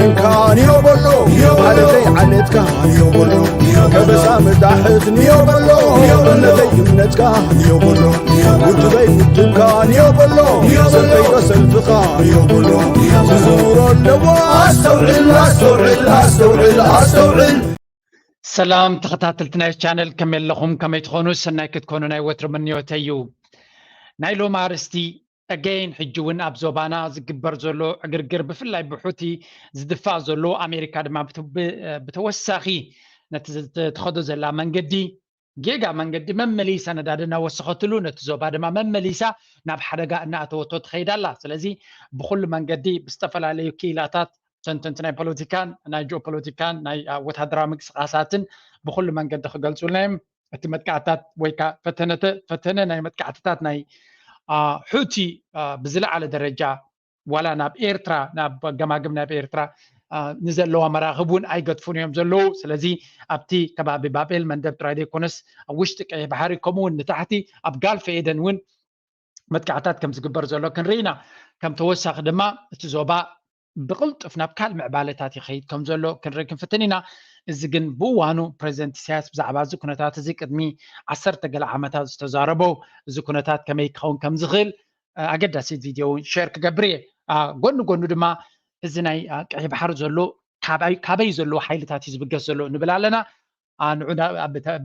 እንካ ንዮ በሎ ዓለተይ ዓለትካ ንዮ በሎ ከበሳ መጣሕት ንዮ በሎ እምነተይ እምነትካ ንዮ በሎ ውድበይ ውድብካ ንዮ በሎ ሰልፈይ ሰልፍኻ ንዮ በሎ ክዝውሮ ኣለዎ ኣስተውዕል ኣስተውዕል ኣስተውዕል ኣስተውዕል ሰላም ተኸታተልቲ ናይ ቻነል ከመይ ኣለኹም? ከመይ ትኾኑ? ሰናይ ክትኮኑ ናይ ወትሩ ምንዮተይ እዩ። ናይ ሎም ኣርእስቲ ኣገይን ሕጂ እውን ኣብ ዞባና ዝግበር ዘሎ ዕግርግር ብፍላይ ብሑቲ ዝድፋእ ዘሎ ኣሜሪካ ድማ ብተወሳኺ ነቲ ተኸዶ ዘላ መንገዲ ጌጋ መንገዲ መመሊሳ ነዳዲ እናወሰኸትሉ ነቲ ዞባ ድማ መመሊሳ ናብ ሓደጋ እናእተወቶ ትኸይድ ኣላ። ስለዚ ብኩሉ መንገዲ ብዝተፈላለዩ ክኢላታት ተንተንቲ ናይ ፖለቲካን ናይ ጂኦፖለቲካን ናይ ወታደራዊ ምንቅስቃሳትን ብኩሉ መንገዲ ክገልፁልና እዮም። እቲ መጥቃዕትታት ወይ ከዓ ፈተነተ ፈተነ ናይ መጥቃዕትታት ናይ ሑቲ ብዝለዓለ ደረጃ ዋላ ናብ ኤርትራ ናብ ገማግም ናብ ኤርትራ ንዘለዋ መራኽብ እውን ኣይገድፉን እዮም ዘለዉ። ስለዚ ኣብቲ ከባቢ ባቤል መንደብ ጥራይ ዘይኮነስ ኣብ ውሽጢ ቀይሕ ባሕሪ ከምኡ እውን ንታሕቲ ኣብ ጋልፍ ኤደን እውን መጥቃዕታት ከም ዝግበር ዘሎ ክንርኢ ኢና። ከም ተወሳኺ ድማ እቲ ዞባ ብቕልጡፍ ናብ ካልእ ምዕባለታት ይኸይድ ከም ዘሎ ክንርኢ ክንፍትን ኢና። እዚ ግን ብእዋኑ ፕሬዚደንት ኢሳያስ ብዛዕባ እዚ ኩነታት እዚ ቅድሚ ዓሰርተ ገለ ዓመታት ዝተዛረቦ እዚ ኩነታት ከመይ ክኸውን ከም ዝኽእል ኣገዳሲት ቪድዮ እውን ሸር ክገብር እየ። ጎኒ ጎኑ ድማ እዚ ናይ ቀይሕ ባሕሪ ዘሎ ካበይ ዘለዉ ሓይልታት እዩ ዝብገስ ዘሎ ንብል ኣለና። ንዑ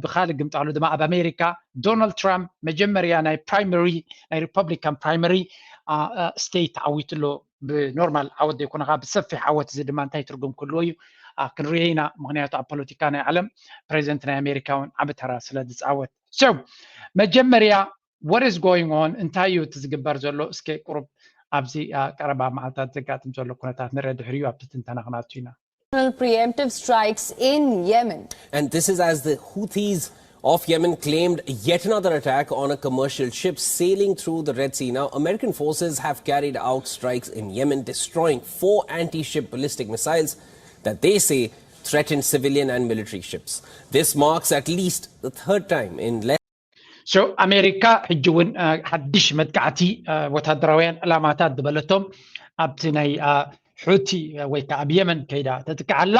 ብካልእ ግምጣሉ ድማ ኣብ ኣሜሪካ ዶናልድ ትራምፕ መጀመርያ ናይ ፕራይመሪ ናይ ሪፐብሊካን ፕራይመሪ ስቴት ዓዊቱ ኣሎ። ብኖርማል ዓወት ዘይኮነ ከዓ ብሰፊሕ ዓወት እዚ ድማ እንታይ ትርጉም ክህልዎ እዩ ክንሪኦ ኢና። ምክንያቱ ኣብ ፖለቲካ ናይ ዓለም ፕሬዚደንት ናይ ኣሜሪካ እውን ዓቢ ተራ ስለ ዝፃወት። So መጀመርያ what is going on እንታይ እዩ እቲ ዝግበር ዘሎ? እስከ ቁሩብ ኣብዚ ቀረባ መዓልታት ዘጋጥም ዘሎ ኩነታት ንርአ፣ ድሕሪኡ ኣብቲ ትንተና ክናቱ ኢና። Preemptive strikes in Yemen. And this is as the Houthis of Yemen claimed yet another attack on a commercial ship sailing through the Red Sea. Now, American forces have carried out strikes in Yemen, destroying four anti ship ballistic missiles that they say threatened civilian and military ships. This marks at least the third time in less So ኣሜሪካ ሕጂ እውን ሓድሽ መጥቃዕቲ ወታደራውያን ዕላማታት ዝበለቶም ኣብቲ ናይ ሑቲ ወይ ከዓ ኣብ የመን ከይዳ ተጥቅዓላ።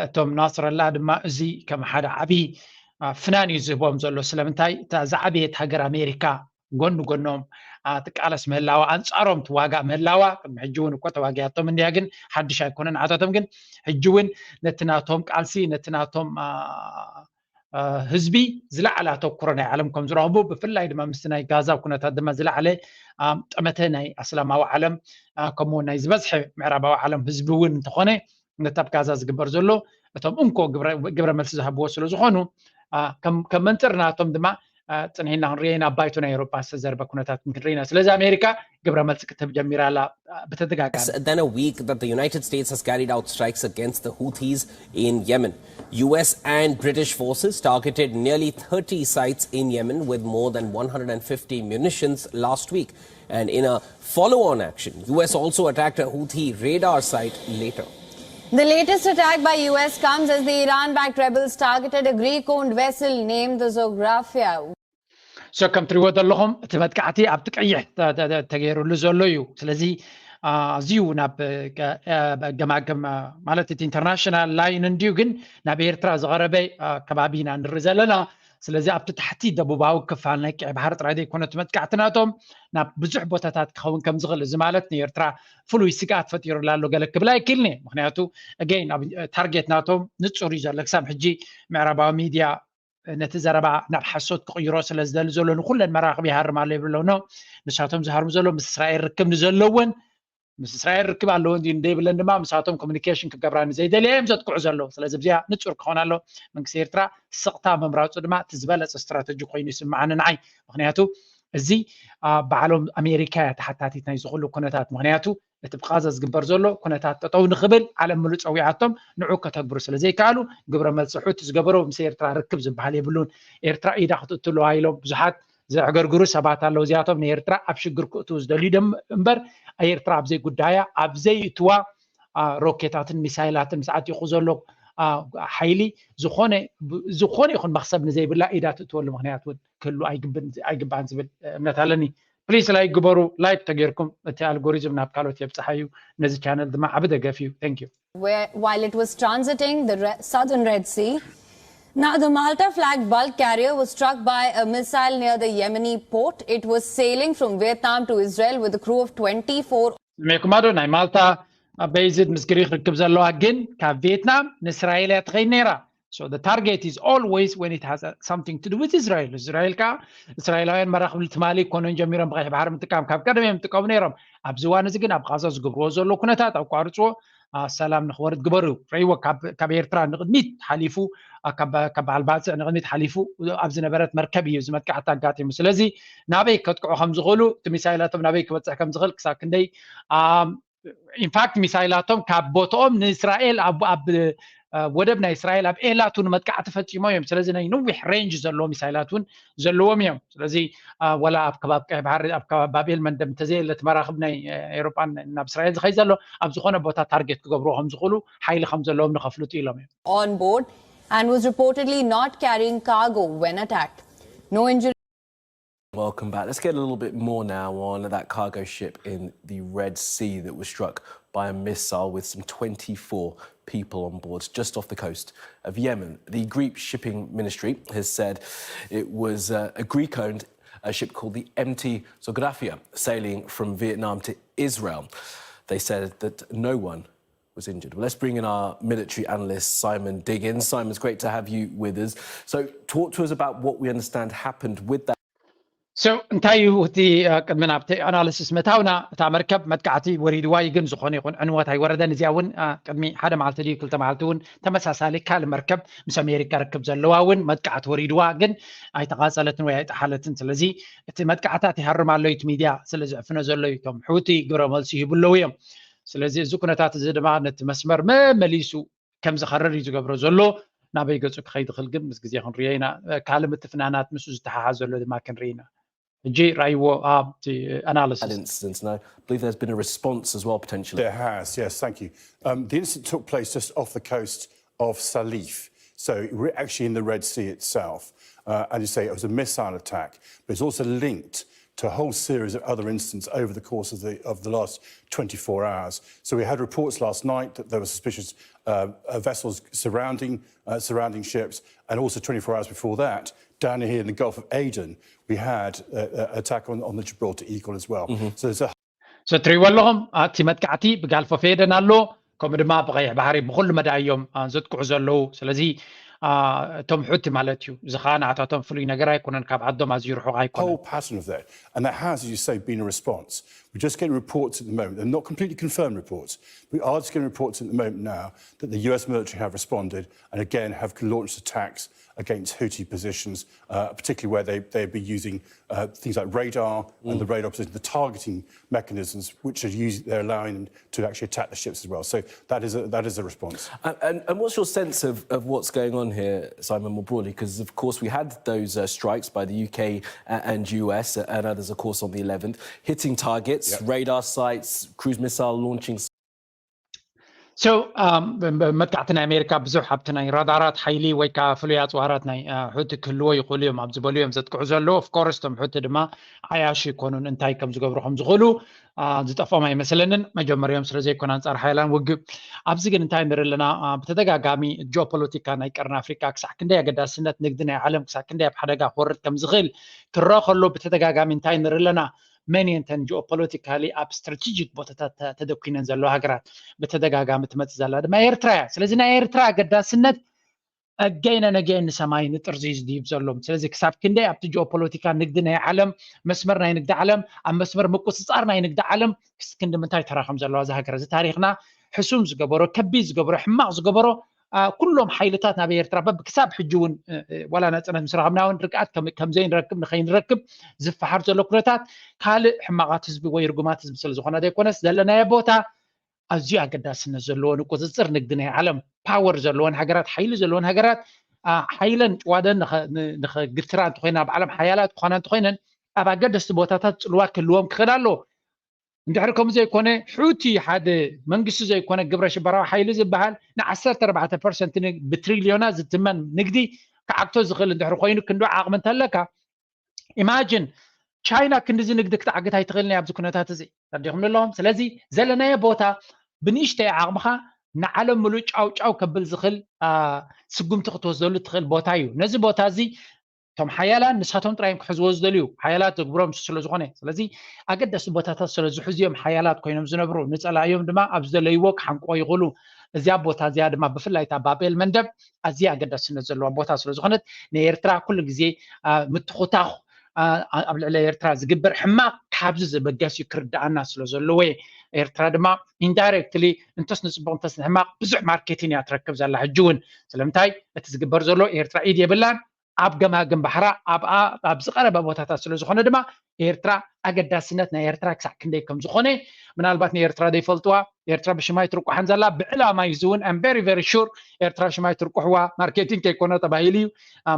እቶም ናስረላ ድማ እዚ ከም ሓደ ዓብዪ ፍናን እዩ ዝህቦም ዘሎ። ስለምንታይ እታ ዝዓበየት ሃገር ኣሜሪካ ጎኒ ጎኖም ትቃለስ ምህላዋ ኣንፃሮም ትዋጋእ ምህላዋ ቅድሚ ሕጂ እውን እኮ ተዋጊያቶም እንዲያ፣ ግን ሓድሽ ኣይኮነን። ንዓታቶም ግን ሕጂ እውን ነቲ ናቶም ቃልሲ ነቲ ናቶም ህዝቢ ዝለዓለ ኣተኩሮ ናይ ዓለም ከም ዝረኽቡ ብፍላይ ድማ ምስቲ ናይ ጋዛ ኩነታት ድማ ዝለዓለ ጠመተ ናይ ኣስላማዊ ዓለም ከምኡ ናይ ዝበዝሐ ምዕራባዊ ዓለም ህዝቢ እውን እንተኾነ ነቲ ኣብ ጋዛ ዝግበር ዘሎ እቶም እንኮ ግብረ መልሲ ዝሃብዎ ስለ ዝኾኑ ከም መንፅር ናቶም ድማ ፅንሒና ክንሪኦ ኢና። ኣብ ባይቶ ናይ ኤውሮጳ ዝተዘርበ ኩነታት ክንሪኢ ኢና። ስለዚ ኣሜሪካ ግብረ መልሲ ክትህብ ጀሚራ ኣላ ብተደጋጋሚ። Than a week that the United States has carried out strikes against the Houthis in Yemen. U S and British forces targeted nearly thirty sites in Yemen with more than one hundred fifty munitions last week. And in a follow on action, U S also attacked a Houthi radar site later. The latest attack by U S comes as the Iran backed rebels targeted a Greek owned vessel named the Zographia. So ከም ትሪዎ ዘለኹም እቲ መጥቃዕቲ ኣብቲ ቀይሕ ተገይሩሉ ዘሎ እዩ። ስለዚ ኣዝዩ ናብ ገማግም ማለት እቲ ኢንተርናሽናል ላይን እንድዩ፣ ግን ናብ ኤርትራ ዝቐረበ ከባቢ ኢና ንርኢ ዘለና። ስለዚ ኣብቲ ታሕቲ ደቡባዊ ክፋል ናይ ቀይ ባሕሪ ጥራይ ዘይኮነ እቲ መጥቃዕቲ ናቶም ናብ ብዙሕ ቦታታት ክኸውን ከም ዝኽእል፣ እዚ ማለት ንኤርትራ ፍሉይ ስግኣት ፈጢሩላ ኣሎ ገለ ክብል ኣይክእልን እየ። ምክንያቱ ኣገይን ኣብ ታርጌት ናቶም ንጹር እዩ ዘሎ። ክሳብ ሕጂ ምዕራባዊ ሚድያ ነቲ ዘረባ ናብ ሓሶት ክቕይሮ ስለ ዝደሊ ዘሎ ንኩለን መራኽቢ ይሃርም ኣሎ ይብሎ። ኖ፣ ንሳቶም ዝሃርሙ ዘሎ ምስ እስራኤል ርክብ ንዘለወን ምስ እስራኤል ርክብ ኣለዎ እንዲ እንደይብለን ድማ ምሳቶም ኮሚኒኬሽን ክገብራ ንዘይደልያ እዮም ዘጥቅዑ ዘለዉ። ስለዚ ብዚኣ ንጹር ክኾን ኣሎ። መንግስቲ ኤርትራ ስቕታ ምምራጹ ድማ እቲ ዝበለጸ ስትራተጂ ኮይኑ ይስምዓኒ ንዓይ። ምክንያቱ እዚ ባዕሎም ኣሜሪካ እያ ተሓታቲት ናይ ዝኹሉ ኩነታት። ምክንያቱ እቲ ብቃዛ ዝግበር ዘሎ ኩነታት ጠጠው ንኽብል ዓለም ምሉእ ጸዊዓቶም ንዑ ከተግብሩ ስለ ዘይከኣሉ ግብረ መልሲ ሑቲ ዝገበሮ ምስ ኤርትራ ርክብ ዝበሃል የብሉን። ኤርትራ ኢዳ ክትእትልዋ ኢሎም ብዙሓት ዘዕገርግሩ ሰባት ኣለዉ። እዚኣቶም ንኤርትራ ኣብ ሽግር ክእትዉ ዝደልዩ ደም እምበር ኤርትራ ኣብዘይ ጉዳያ ኣብዘይ እትዋ ሮኬታትን ሚሳይላትን ምስ ዓጢቑ ዘሎ ሓይሊ ዝኾነ ዝኾነ ይኹን መኽሰብ ንዘይብላ ኢዳ ትእትወሉ ምክንያት እውን ክህሉ ኣይግባን ዝብል እምነት ኣለኒ። ፕሊስ ላይክ ግበሩ። ላይክ ተገይርኩም እቲ ኣልጎሪዝም ናብ ካልኦት የብፅሓ እዩ። ነዚ ቻነል ድማ ዓቢ ደገፍ እዩ። Thank you። Where, while it was transiting the Re- southern Red Sea, now the Malta flagged bulk carrier was struck by a missile near the Yemeni port. It was sailing from Vietnam to Israel with a crew of twenty-four. ስሜኩማ ዶ ናይ ማልታ በይዝድ ምስ ግሪክ ርክብ ዘለዋ ግን ካብ ቪየትናም ንእስራኤል እያ ትኸይድ ነይራ። So the target is always when it has uh, something to do with Israel. እስራኤል ከዓ እስራኤላውያን መራኽብ ትማሊ ኮኖን ጀሚሮም ብቀይሕ ባሕሪ ምጥቃም ካብ ቀደም እዮም ይጥቀሙ ነይሮም። ኣብዚ እዋን እዚ ግን ኣብ ቃዛ ዝገብርዎ ዘሎ ኩነታት ኣቋርፅዎ። ሰላም ንክወርድ ግበሩ። ረይዎ ካብ ኤርትራ ንቅድሚት ሓሊፉ ካብ በዓል ባፅዕ ንቅድሚት ሓሊፉ ኣብ ዝነበረት መርከብ እዩ እዚ መጥቃዕቲ ኣጋጢሙ። ስለዚ ናበይ ከጥቅዑ ከም ዝኽእሉ እቲ ሚሳይላቶም ናበይ ክበፅሕ ከም ዝኽእል ክሳብ ክንደይ ኢንፋክት ሚሳይላቶም ካብ ቦትኦም ንእስራኤል ኣብ ወደብ ናይ እስራኤል ኣብ ኤላት እውን መጥቃዕቲ ፈፂሞ እዮም። ስለዚ ናይ ነዊሕ ሬንጅ ዘለዎ ሚሳይላት እውን ዘለዎም እዮም። ስለዚ ወላ ኣብ ከባቢ ቀይ ባሕሪ ኣብ ከባቢ ባብኤል መንደብ እንተዘየለ እቲ መራኽብ ናይ ኤሮጳን ናብ እስራኤል ዝኸይ ዘሎ ኣብ ዝኾነ ቦታ ታርጌት ክገብርዎ ከም ዝኽእሉ ሓይሊ ከም ዘለዎም ንኸፍልጡ ኢሎም እዮም። On board and was reportedly not carrying cargo when attacked. No injury. Welcome back. Let's get a little bit more now on that cargo ship in the Red Sea that was struck by a missile with some twenty-four people on board just off the coast of Yemen. The Greek shipping ministry has said it was uh, a Greek owned a ship called the M T Zographia sailing from Vietnam to Israel. They said that no one was injured. Well, let's bring in our military analyst, Simon Diggins. Simon, it's great to have you with us. So, talk to us about what we understand happened with that. So እንታይ እዩ እቲ ቅድሚ ናብቲ ኣናሊሲስ መታውና እታ መርከብ መጥቃዕቲ ወሪድዋ እዩ ግን ዝኾነ ይኹን ዕንወት ኣይወረደን። እዚኣ እውን ቅድሚ ሓደ መዓልቲ ድዩ ክልተ መዓልቲ እውን ተመሳሳሊ ካልእ መርከብ ምስ ኣሜሪካ ርክብ ዘለዋ እውን መጥቃዕቲ ወሪድዋ ግን ኣይተቓፀለትን ወይ ኣይጠሓለትን። ስለዚ እቲ መጥቃዕታት ይሃርም ኣሎ እዩ እቲ ሚድያ ስለ ዝዕፍኖ ዘሎ እዩ። እቶም ሕውቲ ግብረ መልሲ ይህቡ ኣለዉ እዮም። ስለዚ እዚ ኩነታት እዚ ድማ ነቲ መስመር መመሊሱ ከም ዝኸርር እዩ ዝገብሮ ዘሎ። ናበይ ገፁ ክኸይድ ይኽእል ግን ምስ ግዜ ክንሪኦ ኢና። ካልእ ምትፍናናት ምስኡ ዝተሓሓዝ ዘሎ ድማ ክንርኢ ኢና። ሕጂ ራይዎ ኣብቲ ኣናሊሲስ instance. And I believe there's been a response as well, potentially. There has, yes, thank you. Um, the incident took place just off the coast of Salif. So we're actually in the Red Sea itself. Uh, as you say, it was a missile attack, but it's also linked to a whole series of other incidents over the course of the, of the last twenty-four hours. So we had reports last night that there were suspicious uh, uh, vessels surrounding, uh, surrounding ships, and also twenty-four hours before that, down here in the Gulf of Aden, we had uh, an attack on, on the Gibraltar Eagle as well. Mm-hmm. So there's a so ትሪእዎ ኣለኹም እቲ መጥቃዕቲ ብጋልፎ ፌደን ኣሎ። ከምኡ ድማ ብቀይሕ ባሕሪ ብኩሉ መዳይ እዮም ዘጥቅዑ ዘለዉ። ስለዚ እቶም ሑቲ ማለት እዩ። እዚ ከዓ ንኣታቶም ፍሉይ ነገር ኣይኮነን፣ ካብ ዓዶም ኣዝዩ ርሑቕ ኣይኮነን። Whole pattern of that. And that has, as you say, been a response. We're just getting reports at the moment. They're not completely confirmed reports. We are just getting reports at the moment now that the U S military have responded and again have launched attacks against Houthi positions, uh, particularly where they, they'd be using uh, things like radar and the radar position, the targeting mechanisms which are used, they're allowing them to actually attack the ships as well. So that is a, that is a response. And, and, and what's your sense of, of what's going on here, Simon, more broadly? Because of course we had those uh, strikes by the U K and U S and others, of course, on the eleventh, hitting targets, radar sites, cruise missile launching. So መጥቃዕቲ ናይ ኣሜሪካ ብዙሕ ኣብቲ ናይ ራዳራት ሓይሊ ወይ ከዓ ፍሉይ ኣፅዋራት ናይ ሑቲ ክህልዎ ይኽእሉ እዮም ኣብ ዝበሉ እዮም ዘጥቅዑ ዘለዉ። ኦፍኮርስ እቶም ሑቲ ድማ ዓያሹ ይኮኑን እንታይ ከም ዝገብሩ ከም ዝኽእሉ ዝጠፍኦም ኣይመስለንን። መጀመሪኦም ስለ ዘይኮነ ኣንፃር ሓይላን ውግእ። ኣብዚ ግን እንታይ ንርኢ ኣለና? ብተደጋጋሚ ጂኦፖለቲካ ናይ ቀርኒ ኣፍሪካ ክሳዕ ክንደይ ኣገዳስነት ንግዲ ናይ ዓለም ክሳዕ ክንደይ ኣብ ሓደጋ ክወርድ ከም ዝኽእል ክረአ ከሎ ብተደጋጋሚ እንታይ ንርኢ ኣለና? መን እየን እተን ጂኦፖለቲካሊ ኣብ ስትራቴጂክ ቦታታት ተደኲነን ዘለዋ ሃገራት? ብተደጋጋሚ ትመፅእ ዘላ ድማ ኤርትራ እያ። ስለዚ ናይ ኤርትራ ኣገዳስነት again and again ንሰማይ ንጥርዚ እዩ ዝድይብ ዘሎ። ስለዚ ክሳብ ክንደይ ኣብቲ ጂኦፖለቲካ ንግዲ ናይ ዓለም መስመር ናይ ንግዲ ዓለም ኣብ መስመር ምቁፅፃር ናይ ንግዲ ዓለም ክስ ክንዲ ምንታይ ተራ ከም ዘለዋ እዛ ሃገር እዚ ታሪክና ሕሱም ዝገበሮ ከቢድ ዝገበሮ ሕማቕ ዝገበሮ ኩሎም ሓይልታት ናብ ኤርትራ በብ ክሳብ ሕጂ እውን ዋላ ናፅነት ምስ ረኸብና እውን ርግኣት ከም ዘይንረክብ ንኸይንረክብ ዝፈሓር ዘሎ ኩነታት ካልእ ሕማቓት ህዝቢ ወይ ርጉማት ህዝቢ ስለ ዝኾነ ዘይኮነስ ዘለናዮ ቦታ ኣዝዩ ኣገዳስነት ዘለዎ ንቁፅፅር ንግዲ ናይ ዓለም ፓወር ዘለወን ሃገራት ሓይሊ ዘለወን ሃገራት ሓይለን ጭዋደን ንኸግትራ እንተኮይና ኣብ ዓለም ሓያላት ክኾና እንተኮይነን ኣብ ኣገደስቲ ቦታታት ፅልዋ ክህልዎም ክኽእል ኣለዎ። እንድሕር ከምኡ ዘይኮነ ሑቲ ሓደ መንግስቲ ዘይኮነ ግብረ ሽበራዊ ሓይሊ ዝበሃል ንዓሰርተ ኣርባዕተ ፐርሰንት ብትሪልዮናት ዝትመን ንግዲ ክዓግቶ ዝኽእል እንድሕር ኮይኑ ክንዶ ዓቕሚ እንተለካ ኢማጅን ቻይና ክንዲዚ ንግዲ ክትዓግት ኣይትኽእልን እያ ኣብዚ ኩነታት እዚ። ተረዲኹም ኣለኹም? ስለዚ ዘለናዮ ቦታ ብንእሽተይ ዓቕምኻ ንዓለም ምሉእ ጫው ጫው ከብል ዝኽእል ስጉምቲ ክትወስደሉ ትኽእል ቦታ እዩ። ነዚ ቦታ እዚ እቶም ሓያላን ንሳቶም ጥራይ እዮም ክሕዝዎ ዝደልዩ። ሓያላት ዘግብሮም ስለ ዝኾነ፣ ስለዚ ኣገደስቲ ቦታታት ስለ ዝሕዙ እዮም ሓያላት ኮይኖም ዝነብሩ። ንጸላእዮም ድማ ኣብ ዝደለይዎ ክሓንቅዎ ይኽእሉ። እዚኣ ቦታ እዚኣ ድማ ብፍላይ እታ ባቤል መንደብ ኣዝያ ኣገዳስነት ዘለዋ ቦታ ስለ ዝኾነት ንኤርትራ ኩሉ ግዜ ምትኹታኹ ኣብ ልዕሊ ኤርትራ ዝግበር ሕማቕ ካብዚ ዝበገስ እዩ ክርድኣና ስለ ዘለዎ። ኤርትራ ድማ ኢንዳይሬክትሊ እንተስ ንፅቡቕ እንተስ ንሕማቕ ብዙሕ ማርኬቲን እያ ትረክብ ዘላ ሕጂ እውን። ስለምንታይ እቲ ዝግበር ዘሎ ኤርትራ ኢድ የብላን። ኣብ ገማግም ባሕራ ኣብ ዝቀረበ ቦታታት ስለ ዝኾነ ድማ ኤርትራ ኣገዳስነት ናይ ኤርትራ ክሳዕ ክንደይ ከም ዝኾነ ምናልባት ንኤርትራ ዘይፈልጥዋ። ኤርትራ ብሽማይ ትርቋሓን ዘላ ብዕላማ እዩ ዝውን። I'm very very sure ኤርትራ ሽማይ ትርቁሕዋ ማርኬቲንግ ከይኮነ ተባሂሉ እዩ።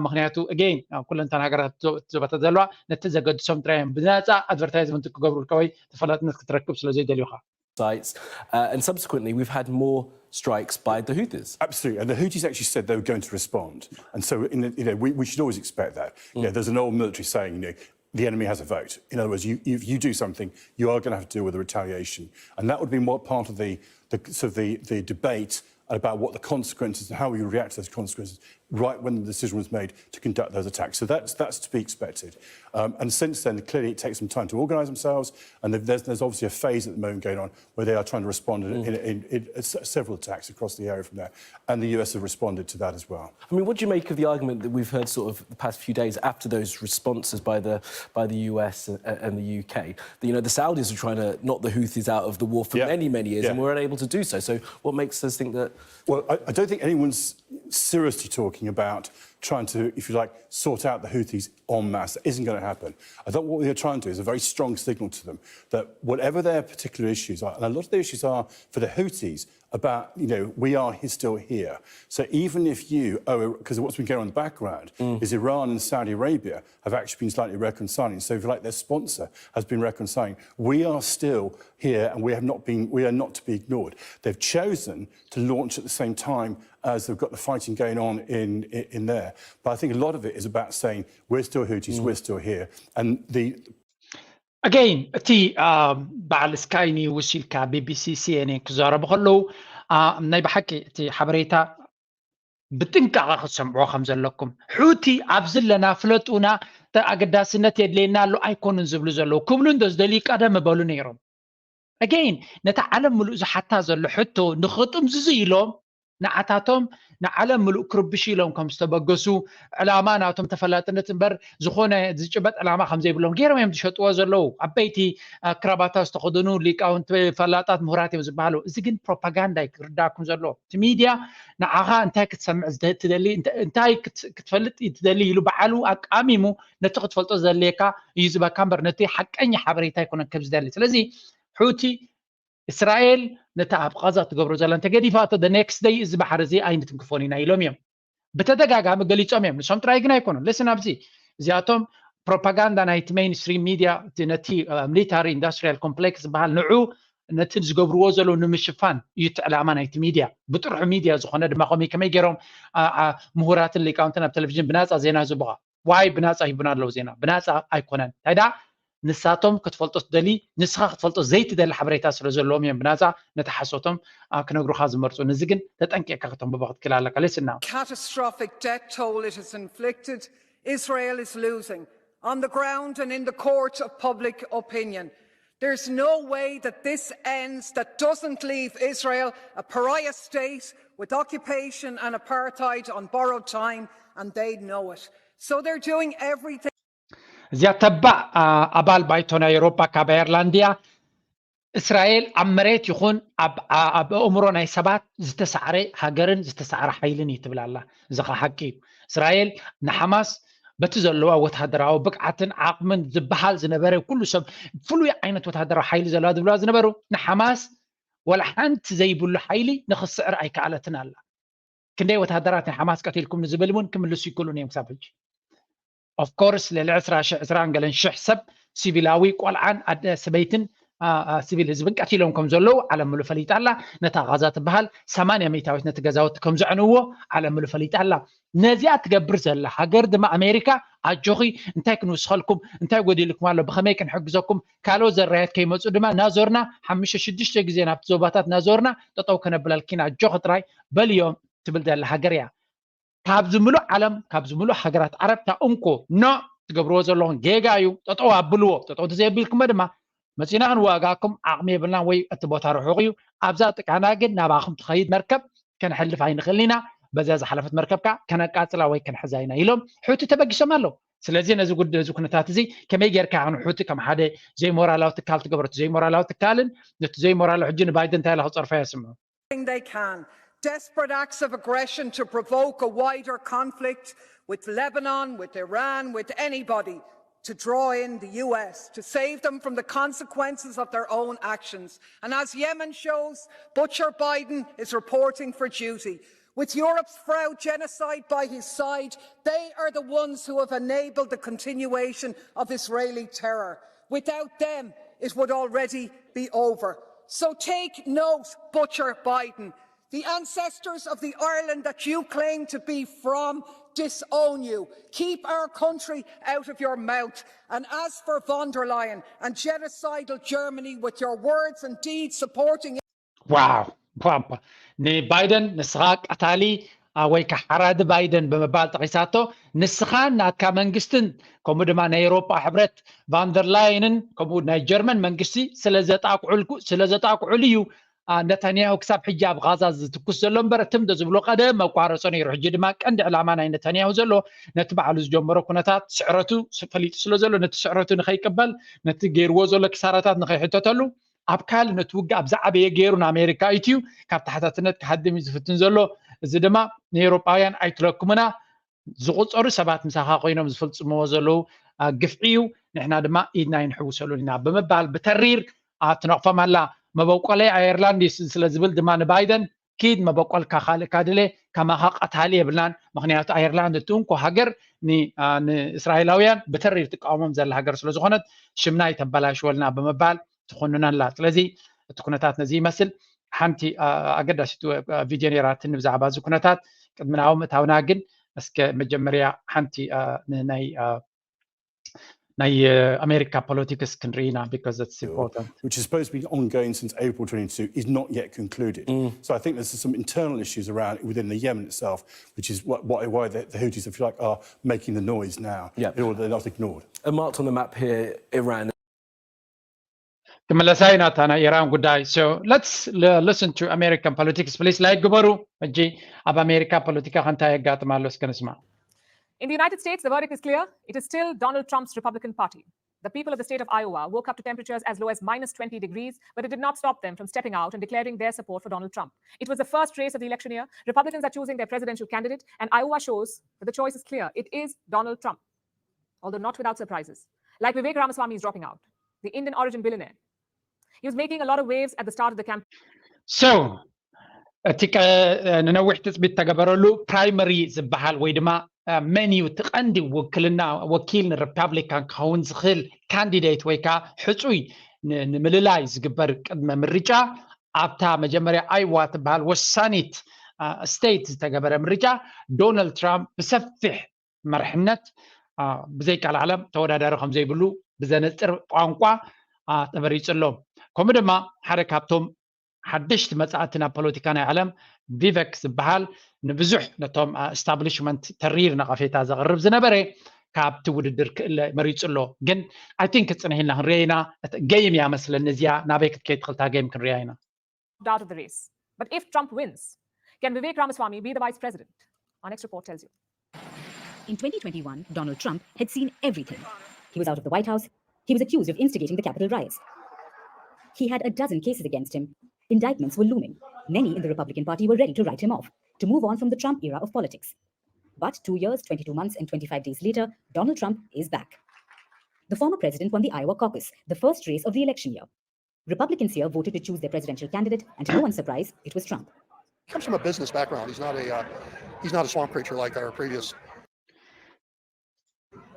ምክንያቱ again ኣብ ኩለንተን ሃገራት ዞባታት ዘለዋ ነቲ ዘገድሶም ጥራይ እዮም ብነፃ ኣድቨርታይዝመንት ክገብሩልካ ወይ ተፈላጥነት ክትረክብ ስለ ዘይደልዩካ። Sites. Uh, and subsequently, we've had more strikes by the Houthis. Absolutely. And the Houthis actually said they were going to respond. And so, in the, you know, we, we should always expect that. You know, there's an old military saying, you know, the enemy has a vote. In other words, you, if you do something, you are going to have to deal with the retaliation. And that would be more part of the, the, sort of the, the debate about what the consequences and how we react to those consequences right when the decision was made to conduct those attacks. So that's, that's to be expected. Um, and since then, clearly it takes some time to organise themselves. And there's, there's obviously a phase at the moment going on where they are trying to respond in, in, in, in several attacks across the area from there. And the U S have responded to that as well. I mean, what do you make of the argument that we've heard sort of the past few days after those responses by the by the U S and, and the U K? That, you know, the Saudis are trying to knock the Houthis out of the war for Yeah. many, many years, Yeah. and we're unable to do so. So, what makes us think that? Well, I, I don't think anyone's seriously talking about trying to, if you like, sort out the Houthis en masse. That isn't going to happen. I think what they're trying to do is a very strong signal to them that whatever their particular issues are, and a lot of the issues are for the Houthis about, you know, we are he- still here. So even if you, oh, because what's been going on in the background is Iran and Saudi Arabia have actually been slightly reconciling. So if you like, their sponsor has been reconciling. We are still here, and we have not been. We are not to be ignored. They've chosen to launch at the same time as they've got the fighting going on in in, in there. But I think a lot of it is about saying we're still Houthis, we're still here, and the Again እቲ በዓል ስካይ ኒውስ ኢልካ ቢቢሲ ሲኤንኤን ክዛረቡ ከለዉ ናይ ብሓቂ እቲ ሓበሬታ ብጥንቃቐ ክትሰምዕዎ ከም ዘለኩም። ሑቲ ኣብዚ ኣለና ፍለጡና፣ ኣገዳስነት የድልየና ኣሎ ኣይኮኑን ዝብሉ ዘለዉ። ክብሉ እንዶ ዝደልዩ ቀደም ምበሉ ነይሮም። Again ነታ ዓለም ምሉእ ዝሓታ ዘሎ ሕቶ ንኽጥምዝዙ ኢሎም ንዓታቶም ንዓለም ምሉእ ክርብሹ ኢሎም ከም ዝተበገሱ፣ ዕላማ ናቶም ተፈላጥነት እምበር ዝኾነ ዝጭበጥ ዕላማ ከም ዘይብሎም ገይሮም እዮም ዝሸጥዎ ዘለዉ። ዓበይቲ ክራባታ ዝተኸደኑ ሊቃውንቲ፣ ፈላጣት፣ ምሁራት እዮም ዝበሃሉ። እዚ ግን ፕሮፓጋንዳ እዩ ክርዳኩም ዘለዎ። እቲ ሚድያ ንዓኻ እንታይ ክትሰምዕ ትደሊ፣ እንታይ ክትፈልጥ ትደሊ ኢሉ በዓሉ ኣቃሚሙ ነቲ ክትፈልጦ ዘድልየካ እዩ ዝበካ እምበር ነቲ ሓቀኛ ሓበሬታ ኣይኮነን ከም ዝደሊ። ስለዚ ሑቲ እስራኤል ነቲ ኣብ ቃዛ ትገብሮ ዘላ እንተገዲፋቶ the next day እዚ ባሕሪ እዚ ኣይንትንክፎን ኢና ኢሎም እዮም። ብተደጋጋሚ ገሊጾም እዮም። ንሶም ጥራይ ግን ኣይኮኑን። Listen ኣብዚ እዚኣቶም ፕሮፓጋንዳ ናይቲ ሜይንስትሪም ሚድያ ነቲ ሚሊታሪ ኢንዳስትሪያል ኮምፕሌክስ ዝበሃል ንዑ ነቲ ዝገብርዎ ዘለዉ ንምሽፋን እዩ እቲ ዕላማ ናይቲ ሚድያ። ብጥርሑ ሚድያ ዝኾነ ድማ ከመይ ከመይ ገይሮም ምሁራትን ሊቃውንትን ኣብ ቴሌቪዥን ብናፃ ዜና ዝቡኻ ዋይ ብናፃ ሂቡና ኣለዉ ዜና ብናፃ ኣይኮነን። እንታይ ደኣ ንሳቶም ክትፈልጦ ትደሊ ንስኻ ክትፈልጦ ዘይትደሊ ሓበሬታ ስለ ዘለዎም እዮም ብናፃ ነቲ ሓሶቶም ክነግሩኻ ዝመርፁ። ነዚ ግን ተጠንቂቕካ ከተንብቦ ክትክእል ኣለካ። Listen now. Catastrophic death toll it has inflicted, Israel is losing on the ground and in the court of public opinion. There's no way that this ends that doesn't leave Israel a pariah state with occupation and apartheid on borrowed time, and they know it. So they're doing everything. እዚኣ ተባዕ ኣባል ባይቶ ናይ ኤውሮጳ ካብ ኣየርላንድ እያ። እስራኤል ኣብ መሬት ይኹን ኣብ ኣእምሮ ናይ ሰባት ዝተሳዕረ ሃገርን ዝተሳዕረ ሓይልን እዩ ትብል ኣላ። እዚ ኸኣ ሓቂ እዩ። እስራኤል ንሓማስ በቲ ዘለዋ ወተሃደራዊ ብቕዓትን ዓቕምን ዝበሃል ዝነበረ ኩሉ ሰብ ፍሉይ ዓይነት ወተሃደራዊ ሓይሊ ዘለዋ ዝብልዋ ዝነበሩ ንሓማስ ወላ ሓንቲ ዘይብሉ ሓይሊ ንኽስዕር ኣይከኣለትን ኣላ። ክንደይ ወተሃደራት ናይ ሓማስ ቀቲልኩም ንዝብል እውን ክምልሱ ይክእሉን እዮም ክሳብ ሕጂ። Of course ልዕሊ ዕስራ ሽሕ ዕስራን ገለን ሽሕ ሰብ ሲቪላዊ ቆልዓን ኣደ ሰበይትን ሲቪል ህዝብን ቀቲሎም ከም ዘለዉ ዓለም ምሉ ፈሊጣ ኣላ። ነታ ጋዛ ትበሃል ሰማንያ ሚእታዊት ነቲ ገዛውቲ ከም ዘዕንዎ ዓለም ምሉ ፈሊጣ ኣላ። ነዚኣ ትገብር ዘላ ሃገር ድማ ኣሜሪካ ኣጆኺ፣ እንታይ ክንውስኸልኩም፣ እንታይ ጎዲልኩም ኣሎ፣ ብኸመይ ክንሕግዘኩም፣ ካልኦት ዘራየት ከይመፁ ድማ እናዞርና ሓሙሽተ ሽዱሽተ ግዜ ናብቲ ዞባታት እናዞርና ጠጠው ከነብለልኪና ኣጆኺ ጥራይ በልዮም ትብል ዘላ ሃገር እያ። ካብዚ ምሉእ ዓለም ካብዚ ምሉእ ሃገራት ዓረብ እታ እንኮ ኖ ትገብርዎ ዘለኹም ጌጋ እዩ። ጠጠው ኣብልዎ። ጠጠው ተዘየቢልኩሞ ድማ መፂና ክንዋጋኩም ዓቕሚ የብልና ወይ እቲ ቦታ ርሑቕ እዩ። ኣብዛ ጥቃና ግን ናባኹም ትኸይድ መርከብ ከነሕልፍ ኣይንኽእልን ኢና። በዚያ ዝሓለፈት መርከብ ከዓ ከነቃፅላ ወይ ከነሕዛ ኢና ኢሎም ሑቲ ተበጊሶም ኣለዉ። ስለዚ ነዚ ጉዳይ እዚ ኩነታት እዚ ከመይ ጌርካ ንሑቲ ከም ሓደ ዘይሞራላዊ ትካል ትገብሮ? እቲ ዘይሞራላዊ ትካልን ነቲ ዘይሞራላዊ ሕጂ ንባይደን እንታይ ኢላ ክፀርፎ እያ ስምዑ። They can. Desperate acts of aggression to provoke a wider conflict with Lebanon, with Iran, with anybody, to draw in the U S, to save them from the consequences of their own actions. And as Yemen shows, Butcher Biden is reporting for duty. With Europe's fraud genocide by his side, they are the ones who have enabled the continuation of Israeli terror. Without them, it would already be over. So take note, Butcher Biden. The ancestors of the Ireland that you claim to be from disown you. Keep our country out of your mouth. And as for von der Leyen and genocidal Germany, with your words and deeds supporting ዋው ዋባ ንባይደን ንስኻ ቀታሊ ወይ ከዓ ሓራዲ ባይደን ብምባል ጠቒሳቶ። ንስኻን ናትካ መንግስትን ከምኡ ድማ ናይ ኤውሮጳ ሕብረት ቫንደርላይንን ከምኡ ናይ ጀርመን መንግስቲ ስለ ዘጣቅዑልኩ ስለ ዘጣቅዑሉ እዩ ነታንያሁ ክሳብ ሕጂ ኣብ ጋዛ ዝትኩስ ዘሎ እምበር እትም ዶ ዝብሎ ቀደም መቋረጾ ነይሩ። ሕጂ ድማ ቀንዲ ዕላማ ናይ ነታንያሁ ዘሎ ነቲ ባዕሉ ዝጀመሮ ኩነታት ስዕረቱ ፈሊጡ ስለ ዘሎ ነቲ ስዕረቱ ንኸይቅበል ነቲ ገይርዎ ዘሎ ኪሳራታት ንኸይሕተተሉ ኣብ ካልእ ነቲ ውግእ ኣብ ዝዓበየ ገይሩ ንኣሜሪካ ኢትዩ ካብ ተሓታትነት ክሃድም እዩ ዝፍትን ዘሎ። እዚ ድማ ንኤውሮጳውያን ኣይትለኩምና ዝቑጸሩ ሰባት ምሳኻ ኮይኖም ዝፍጽምዎ ዘለዉ ግፍዒ እዩ። ንሕና ድማ ኢድና ኣይንሕውሰሉን ኢና ብምባል ብተሪር ትነቕፎም ኣላ። መበቆለይ ኣየርላንድ እዩ ስለ ዝብል ድማ ንባይደን ኪድ መበቆልካ ካልእ ካድለ ከማኻ ቀታሊ የብልናን። ምክንያቱ ኣየርላንድ እቲ እንኮ ሃገር ንእስራኤላውያን ብተሪር ትቃወሞም ዘላ ሃገር ስለዝኾነት ሽምና ይተበላሽወልና ብምባል ትኾንና ኣላ። ስለዚ እቲ ኩነታት ነዚ ይመስል። ሓንቲ ኣገዳሲት ቪድዮ ነይራትኒ ብዛዕባ እዚ ኩነታት። ቅድሚ ናብኡ ምእታውና ግን እስከ መጀመርያ ሓንቲ ናይ ናይ ኣሜሪካ ፖለቲክስ ክንርኢ ኢና because it's important. Which is supposed to be ongoing since April twenty-two is not yet concluded. So I think there's some internal issues around within the Yemen itself, which is what, why, why the, the Houthis, if you like, are making the noise now. Yeah. They're not ignored. Marked on the map here, Iran. ክምለሳ ኢና እታ ናይ ኢራን ጉዳይ። So let's listen to American politics please. ላይክ ግበሩ። ሕጂ ኣብ ኣሜሪካ ፖለቲካ ከንታይ የጋጥም ኣሎ እስከ ንስማ። In the United States, the verdict is clear. It is still Donald Trump's Republican Party. The people of the state of Iowa woke up to temperatures as low as minus twenty degrees, but it did not stop them from stepping out and declaring their support for Donald Trump. It was the first race of the election year. Republicans are choosing their presidential candidate, and Iowa shows that the choice is clear. It is Donald Trump, although not without surprises. Like Vivek Ramaswamy is dropping out, the Indian origin billionaire. He was making a lot of waves at the start of the campaign. So እቲ ንነዊሕ ትፅቢት ተገበረሉ ፕራይመሪ ዝበሃል ወይ ድማ መን እዩ እቲ ቀንዲ ውክልና ወኪል ንሪፓብሊካን ክኸውን ዝኽእል ካንዲዴት ወይ ከዓ ሕፁይ ንምልላይ ዝግበር ቅድመ ምርጫ ኣብታ መጀመርያ ኣይዋ ትበሃል ወሳኒት ስቴት ዝተገበረ ምርጫ ዶናልድ ትራምፕ ብሰፊሕ መርሕነት ብዘይቃል ዓለም ተወዳዳሪ ከምዘይብሉ ብዘነፅር ቋንቋ ተመሪፁ ኣሎ። ከምኡ ድማ ሓደ ካብቶም ሓደሽቲ መፃእቲ ናብ ፖለቲካ ናይ ዓለም ቪቨክ ዝበሃል ንብዙሕ ነቶም ስታብሊሽመንት ተሪር ነቐፌታ ዘቕርብ ዝነበረ ካብቲ ውድድር ክእለ መሪፁ ኣሎ። ግን I think ፅንሕ ኢልና ክንሪኦ ኢና። ገይም እያ መስለኒ እዚኣ ናበይ ክትከይድ ትኽእል እታ ገይም ክንሪኣ ኢና። Out of the race. But if Trump wins, can Vivek Ramaswamy be the vice president? Our next report tells you. In twenty twenty-one, Donald Trump had seen everything. He was out of the White House. He was accused of instigating the Capitol riots. He had a dozen cases against him. Indictments were looming. Many in the Republican Party were ready to write him off, to move on from the Trump era of politics. But two years, twenty-two months, and twenty-five days later, Donald Trump is back. The former president won the Iowa caucus, the first race of the election year. Republicans here voted to choose their presidential candidate, and to no one's surprise, it was Trump. He comes from a business background. He's not a uh, he's not a swamp creature like our previous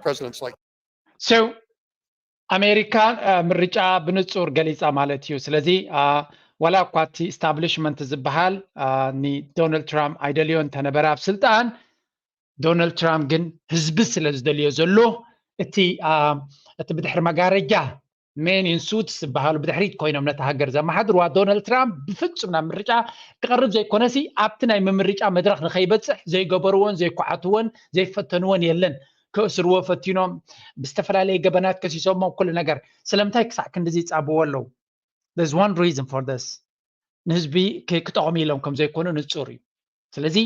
presidents. Like so, ኣሜሪካ ምርጫ ብንጹር ገሊጻ ማለት እዩ። ስለዚ ዋላ እኳ እቲ ኢስታብሊሽመንት ዝበሃል ንዶናልድ ትራምፕ ኣይደልዮ እንተነበረ ኣብ ስልጣን፣ ዶናልድ ትራምፕ ግን ህዝቢ ስለ ዝደልዮ ዘሎ እቲ እቲ ብድሕሪ መጋረጃ ሜን ኢንሱት ዝበሃሉ ብድሕሪት ኮይኖም ነታ ሃገር ዘመሓድርዋ ዶናልድ ትራምፕ ብፍጹም ናብ ምርጫ ክቐርብ ዘይኮነሲ ኣብቲ ናይ ምምርጫ መድረኽ ንኸይበፅሕ ዘይገበርዎን ዘይኳዓትዎን ዘይፈተንዎን የለን። ክእስርዎ ፈቲኖም ብዝተፈላለየ ገበናት ከሲሶሞ ኩሉ ነገር። ስለምንታይ ክሳዕ ክንድዚ ይፃብዎ ኣለዉ? There's one reason for this። ንህዝቢ ክጠቕሙ ኢሎም ከም ዘይኮኑ ንፁር እዩ። ስለዚ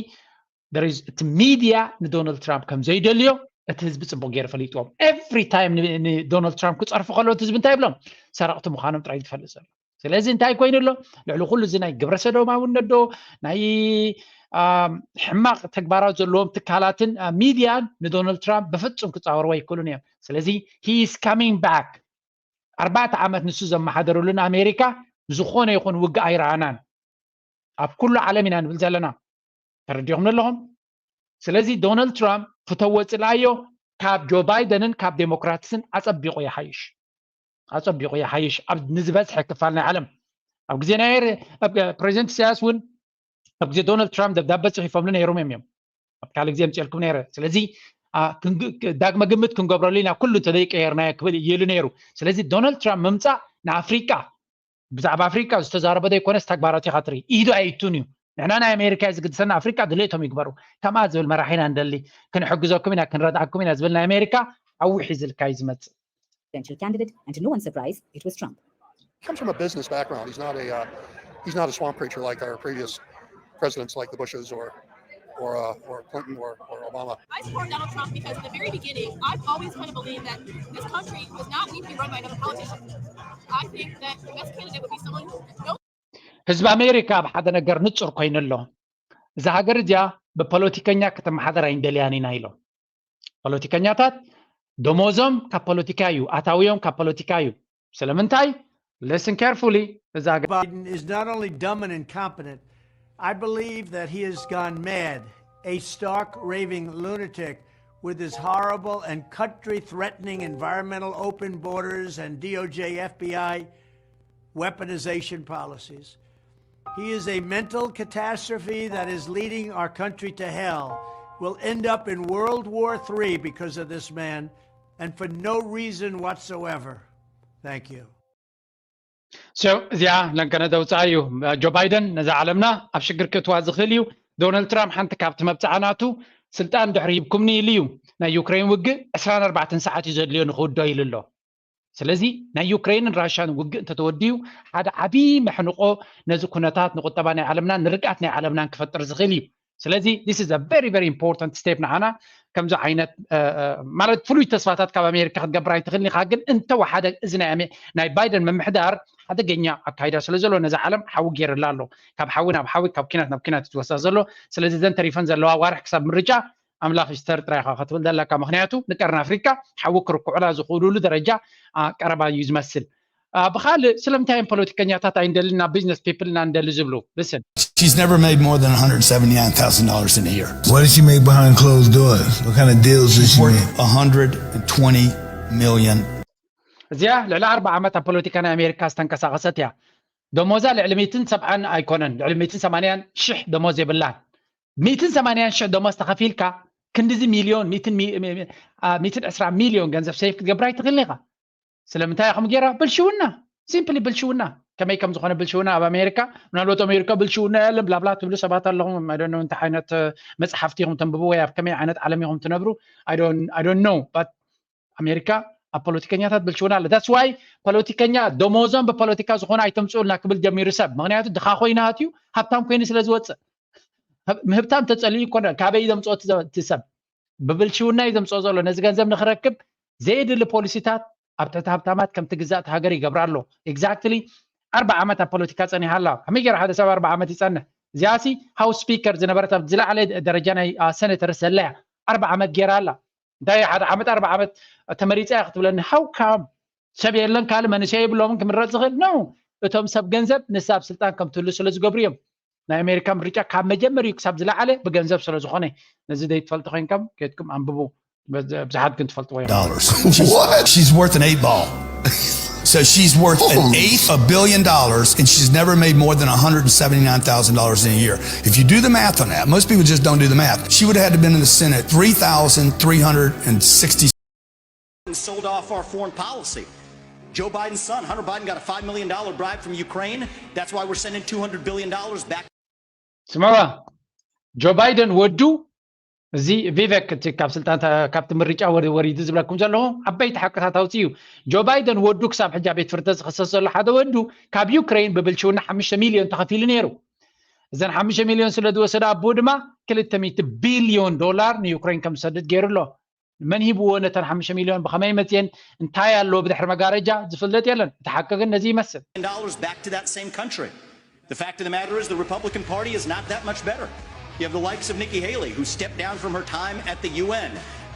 እቲ ሚድያ ንዶናልድ ትራምፕ ከም ዘይደልዮ እቲ ህዝቢ ፅቡቅ ገይሩ ፈሊጥዎም። ኤቭሪ ታይም ንዶናልድ ትራምፕ ክፀርፉ ከለዉ እቲ ህዝቢ እንታይ ይብሎም? ሰረቕቲ ምዃኖም ጥራይ ዝፈልጥ ዘሎ። ስለዚ እንታይ ኮይኑ ኣሎ? ልዕሊ ኩሉ እዚ ናይ ግብረ ሰዶማውነት ዶ ናይ ሕማቕ ተግባራት ዘለዎም ትካላትን ሚድያን ንዶናልድ ትራምፕ ብፍፁም ክፃወርዎ ኣይክእሉን እዮም። ስለዚ he is coming back። ኣርባዕተ ዓመት ንሱ ዘመሓደረሉን ኣሜሪካ ዝኾነ ይኹን ውግእ ኣይረኣናን። ኣብ ኩሉ ዓለም ኢና ንብል ዘለና። ተረዲኹም ኣለኹም? ስለዚ ዶናልድ ትራምፕ ፍተዎ ፅልኣዮ ካብ ጆ ባይደንን ካብ ዴሞክራትስን ኣፀቢቑ ይሓይሽ። ኣፀቢቑ ይሓይሽ ኣብ ንዝበዝሐ ክፋል ናይ ዓለም። ኣብ ግዜ ናይ ፕሬዚደንት ኢሳያስ እውን ኣብ ግዜ ዶናልድ ትራምፕ ደብዳበ ፅሒፎምሉ ነይሮም እዮም። ኣብ ካልእ ግዜ ምፅኤልኩም ነይረ። ስለዚ ዳግመ ግምት ክንገብረሉ ኢና ኩሉ እንተዘይቀየርናዮ ክብል ኢሉ ነይሩ። ስለዚ ዶናልድ ትራምፕ ምምፃእ ንኣፍሪቃ ብዛዕባ ኣፍሪቃ ዝተዛረበ ዘይኮነስ ተግባራት ኢኻ ትርኢ። ኢዱ ኣይእቱን እዩ። ንሕና ናይ ኣሜሪካ እዩ ዝግድሰና፣ ኣፍሪቃ ድሌቶም ይግበሩ። ከምኣ ዝብል መራሒ ኢና ንደሊ። ክንሕግዘኩም ኢና፣ ክንረድኣኩም ኢና ዝብል ናይ ኣሜሪካ ዓዊ ሒዝልካ እዩ ዝመፅእ። presidential candidate, and to no one's surprise, it was Trump. He comes from a business background. He's not a uh, he's not a swamp creature like our previous presidents, like the Bushes or or uh, or Clinton or, or Obama. I support Donald Trump because in the very beginning, I've always kind of believed that this country does not need to be run by another politician. I think that the best candidate would be someone who knows ህዝቢ ኣሜሪካ ኣብ ሓደ ነገር ንጹር ኮይኑ ኣሎ። እዛ ሃገር እዚኣ ብፖለቲከኛ ከተመሓደር ኣይንደልያን ኢና ኢሎም። ፖለቲከኛታት ደሞዞም ካብ ፖለቲካ እዩ፣ ኣታዊኦም ካብ ፖለቲካ እዩ። ስለምንታይ? Listen carefully። እዛ ሃገር Biden is not only dumb and incompetent, I believe that he has gone mad, a stark, raving lunatic with his horrible and country threatening environmental open borders and D O J F B I weaponization policies. He is a mental catastrophe that is leading our country to hell. We'll end up in World War three because of this man, and for no reason whatsoever. Thank you. So እዚኣ ለንከነ ዘውፅኣ እዩ። ጆ ባይደን ነዛ ዓለምና ኣብ ሽግር ክእትዋ ዝኽእል እዩ። ዶናልድ ትራምፕ ሓንቲ ካብቲ መብፅዓ ናቱ ስልጣን ድሕሪ ሂብኩምኒ ኢሉ እዩ። ናይ ዩክሬን ውግእ ዕስራን ኣርባዕተን ሰዓት እዩ ዘድልዮ ንክውዶ ኢሉ ኣሎ። ስለዚ ናይ ዩክሬንን ራሽያን ውግእ እንተተወዲኡ ሓደ ዓብዪ መሕንቆ ነዚ ኩነታት ንቁጠባ ናይ ዓለምናን ንርግኣት ናይ ዓለምናን ክፈጥር ዝኽእል እዩ። ስለዚ this is a very very important step ንዓና ከምዚ ዓይነት ማለት ፍሉይ ተስፋታት ካብ ኣሜሪካ ክትገብር ኣይትኽእልን ኢኻ። ግን እንተወሓደ እዚ ናይ ባይደን ምምሕዳር ሓደገኛ ኣካይዳ ስለ ዘሎ ነዚ ዓለም ሓዊ ገይርላ ኣሎ። ካብ ሓዊ ናብ ሓዊ ካብ ኪናት ናብ ኪናት ትወሳ ዘሎ። ስለዚ ዘን ተሪፈን ዘለዋ ኣዋርሕ ክሳብ ምርጫ ኣምላኽ ይስተር ጥራይ ኢኻ ክትብል ዘለካ። ምኽንያቱ ንቀርኒ ኣፍሪካ ሓዊ ክርክዑላ ዝኽእሉሉ ደረጃ ቀረባ እዩ ዝመስል። ብኻልእ ስለምንታይ እዮም ፖለቲከኛታት ኣይንደልን ናብ ቢዝነስ ፒፕል ኢና ንደሊ ዝብሉ? Listen. She's never made more than one hundred seventy-nine thousand dollars in a year. What does she make behind closed doors? What kind of deals does she make? one hundred twenty million. እዚኣ ልዕሊ ኣርባ ዓመት ኣብ ፖለቲካ ናይ ኣሜሪካ ዝተንቀሳቐሰት እያ። ደሞዛ ልዕሊ ሚትን ሰብዓን ኣይኮነን፣ ልዕሊ ሚትን ሰማንያን ሽሕ ደሞዝ የብላን። ሚትን ሰማንያን ሽሕ ደሞዝ ተኸፊልካ ክንድዚ ሚልዮን ሚትን ዕስራ ሚልዮን ገንዘብ ሴፍ ክትገብር ኣይትኽእልን ኢኻ። ስለምንታይ ኢኹም ጌራ? ብልሽውና፣ ሲምፕሊ ብልሽውና። ከመይ ከም ዝኾነ ብልሽውና ኣብ ኣሜሪካ፣ ምናልባት ኣሜሪካ ብልሽውና የለን ብላብላ ትብሉ ሰባት ኣለኹም። I don't know እንታይ ዓይነት መፅሓፍቲ ኢኹም ተንብቡ ወይ ኣብ ከመይ ዓይነት ዓለም ኢኹም ትነብሩ። I don't know but ኣሜሪካ ኣብ ፖለቲከኛታት ብልሽውና ኣለ። That's why ፖለቲከኛ ደሞዞም ብፖለቲካ ዝኾነ ኣይተምፅኡልና ክብል ጀሚሩ ሰብ። ምክንያቱ ድኻ ኮይኑ ሃትዩ ሃብታም ኮይኑ ስለ ዝወፅእ። ምህብታም ተፀሊኡ ይኮነ ካበይ ዘምፅኦ እቲ ሰብ ብብልሽውና እዩ ዘምፅኦ ዘሎ። ነዚ ገንዘብ ንክረክብ ዘየድሊ ፖሊሲታት ኣብ ትሕቲ ሃብታማት ከምቲ ግዛእቲ ሃገር ይገብራ ኣሎ። Exactly ኣርባ ዓመት ኣብ ፖለቲካ ፀኒሓ ኣላ። ከመይ ገይራ ሓደ ሰብ ኣርባ ዓመት ይፀንሕ? እዚኣሲ ሃውስ ስፒከር ዝነበረት ኣብ ዝለዓለ ደረጃ ናይ ሰኔተር ዘላ እያ። ኣርባ ዓመት ገይራ ኣላ። እንታይ ሓደ ዓመት ኣርባ ዓመት ተመሪፀ እያ ክትብለኒ? How come? ሰብ የለን ካልእ መንእሰይ የብሎምን ክምረፅ ዝኽእል ነው። እቶም ሰብ ገንዘብ ንሳ ኣብ ስልጣን ከም ትህሉ ስለ ዝገብሩ እዮም። ናይ ኣሜሪካ ምርጫ ካብ መጀመሪኡ ክሳብ ዝለዓለ ብገንዘብ ስለ ዝኾነ ነዚ ዘይትፈልጡ ኮይንኩም ከድኩም ኣንብቡ። ብዙሓት ግን ትፈልጥዎ እዮም። Dollars. She's, she's worth an eight ball. So she's worth an eighth of a billion dollars, and she's never made more than one hundred seventy-nine thousand dollars in a year. If you do the math on that, most people just don't do the math. She would have had to been in the Senate three thousand three hundred and sixty. And sold off our foreign policy. Joe Biden's son, Hunter Biden, got a five million dollar bribe from Ukraine. That's why we're sending two hundred billion dollars back. ስምዕዋ፣ ጆ ባይደን ወዱ፣ እዚ ቪቨክ እቲ ካብ ስልጣን ተ- ካብቲ ምርጫ ወሪ- ወሪዱ ዝብለኩም ዘለኹ፣ ዓበይቲ ሓቅታት ኣውፅኡ እዩ። ጆ ባይደን ወዱ ክሳብ ሕጂ ኣብ ቤት ፍርዲ ዝኽሰስ ዘሎ ሓደ ወዱ፣ ካብ ዩክሬን ብብልሽውና ሓሙሽተ ሚልዮን ተኸፊሉ ነይሩ። እዘን ሓሙሽተ ሚልዮን ስለ ዝወሰደ ኣቦኡ ድማ ክልተ ሚእቲ ቢልዮን ዶላር ንዩክሬን ከም ዝሰድድ ገይሩ ኣሎ። መን ሂብዎ ነተን ሓሙሽተ ሚልዮን፣ ብኸመይ መፅየን፣ እንታይ ኣለዎ ብድሕሪ መጋረጃ ዝፍለጥ የለን። እቲ ሓቂ ግን ነዚ ይመስል። Dollars back to that same country. The fact of the matter is, the Republican Party is not that much better. You have the likes of Nikki Haley, who stepped down from her time at the U N.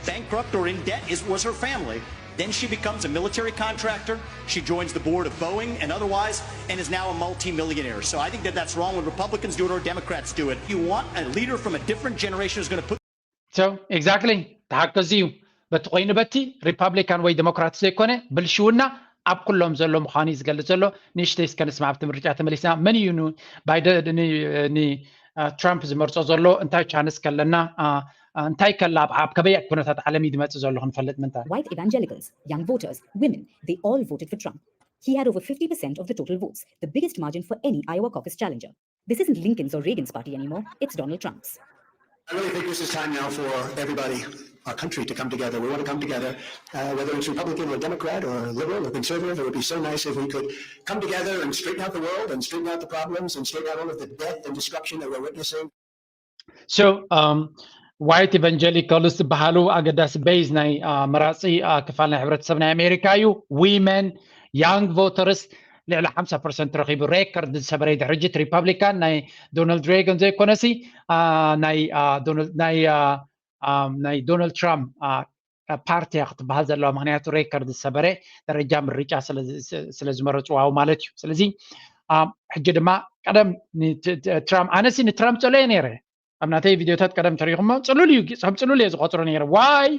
Bankrupt or in debt is, was her family. Then she becomes a military contractor. She joins the board of Boeing and otherwise, and is now a multimillionaire. So I think that that's wrong when Republicans do it or Democrats do it. You want a leader from a different generation who's going to put So, exactly፣ ተሓቀዚ እዩ። በቲ ኮይኑ በቲ ሪፓብሊካን ወይ ዴሞክራት ዘይኮነ ብልሽውና ኣብ ኩሎም ዘሎ ምዃኑ እዩ ዝገልጽ ዘሎ። ንእሽተይ እስከ ንስማዕ፣ ኣብቲ ምርጫ ተመሊስና መን እዩ ን- ባይደ ን- ን- አ፣ ትራምፕ ዝመርጾ ዘሎ፣ እንታይ ቻንስ ከለና፣ አ፣ አ፣ እንታይ ከላ ኣብ- ኣብ ከበይ ኩነታት ዓለም እዩ ዝመጽእ ዘሎ ክንፈልጥ ምንታይ። White evangelicals, young voters, women, they all voted for Trump. He had over fifty percent of the total votes, the biggest margin for any Iowa caucus challenger. This isn't Lincoln's or Reagan's party anymore, it's Donald Trump's. I really think this is time now for everybody, our country, to come together. We want to come together, uh, whether it's Republican or Democrat or liberal or conservative. It would be so nice if we could come together and straighten out the world and straighten out the problems and straighten out all of the death and destruction that we're witnessing. So, um, white evangelicals ዝበሃሉ ኣገዳሲ ቤዝ ናይ፣ አ፣ መራፂ፣ አ፣ ክፋል ናይ ሕብረተሰብ ናይ ኣሜሪካ እዩ። ዊመን፣ ያንግ ቮተርስ ልዕሊ ሓምሳ ፐርሰንት ረኺቡ፣ ሬከርድ ዝሰበረ ድሕሪ ሕጂ ሪፓብሊካን ናይ ዶናልድ ሬገን ዘይኮነሲ፣ አ፣ ናይ፣ አ፣ ዶናልድ- ናይ፣ አ፣ አ፣ ናይ ዶናልድ ትራምፕ፣ አ፣ ፓርቲ እያ ክትበሃል ዘለዋ፣ ምክንያቱ ሬከርድ ዝሰበረ ደረጃ ምርጫ ስለ ዝ- ስ- ስለ ዝመረፅዋ ማለት እዩ። ስለዚ፣ አ፣ ሕጂ ድማ ቀደም ን- ት- ት- ትራምፕ፣ ኣነሲ ንትራምፕ ፀሎ እየ ነይረ። ኣብ ናተይ ቪድዮታት ቀደም ተሪኹሞ፣ ፅሉል እዩ፣ ከም ፅሉል እየ ዝቆፅሮ ነይረ። ዋይ?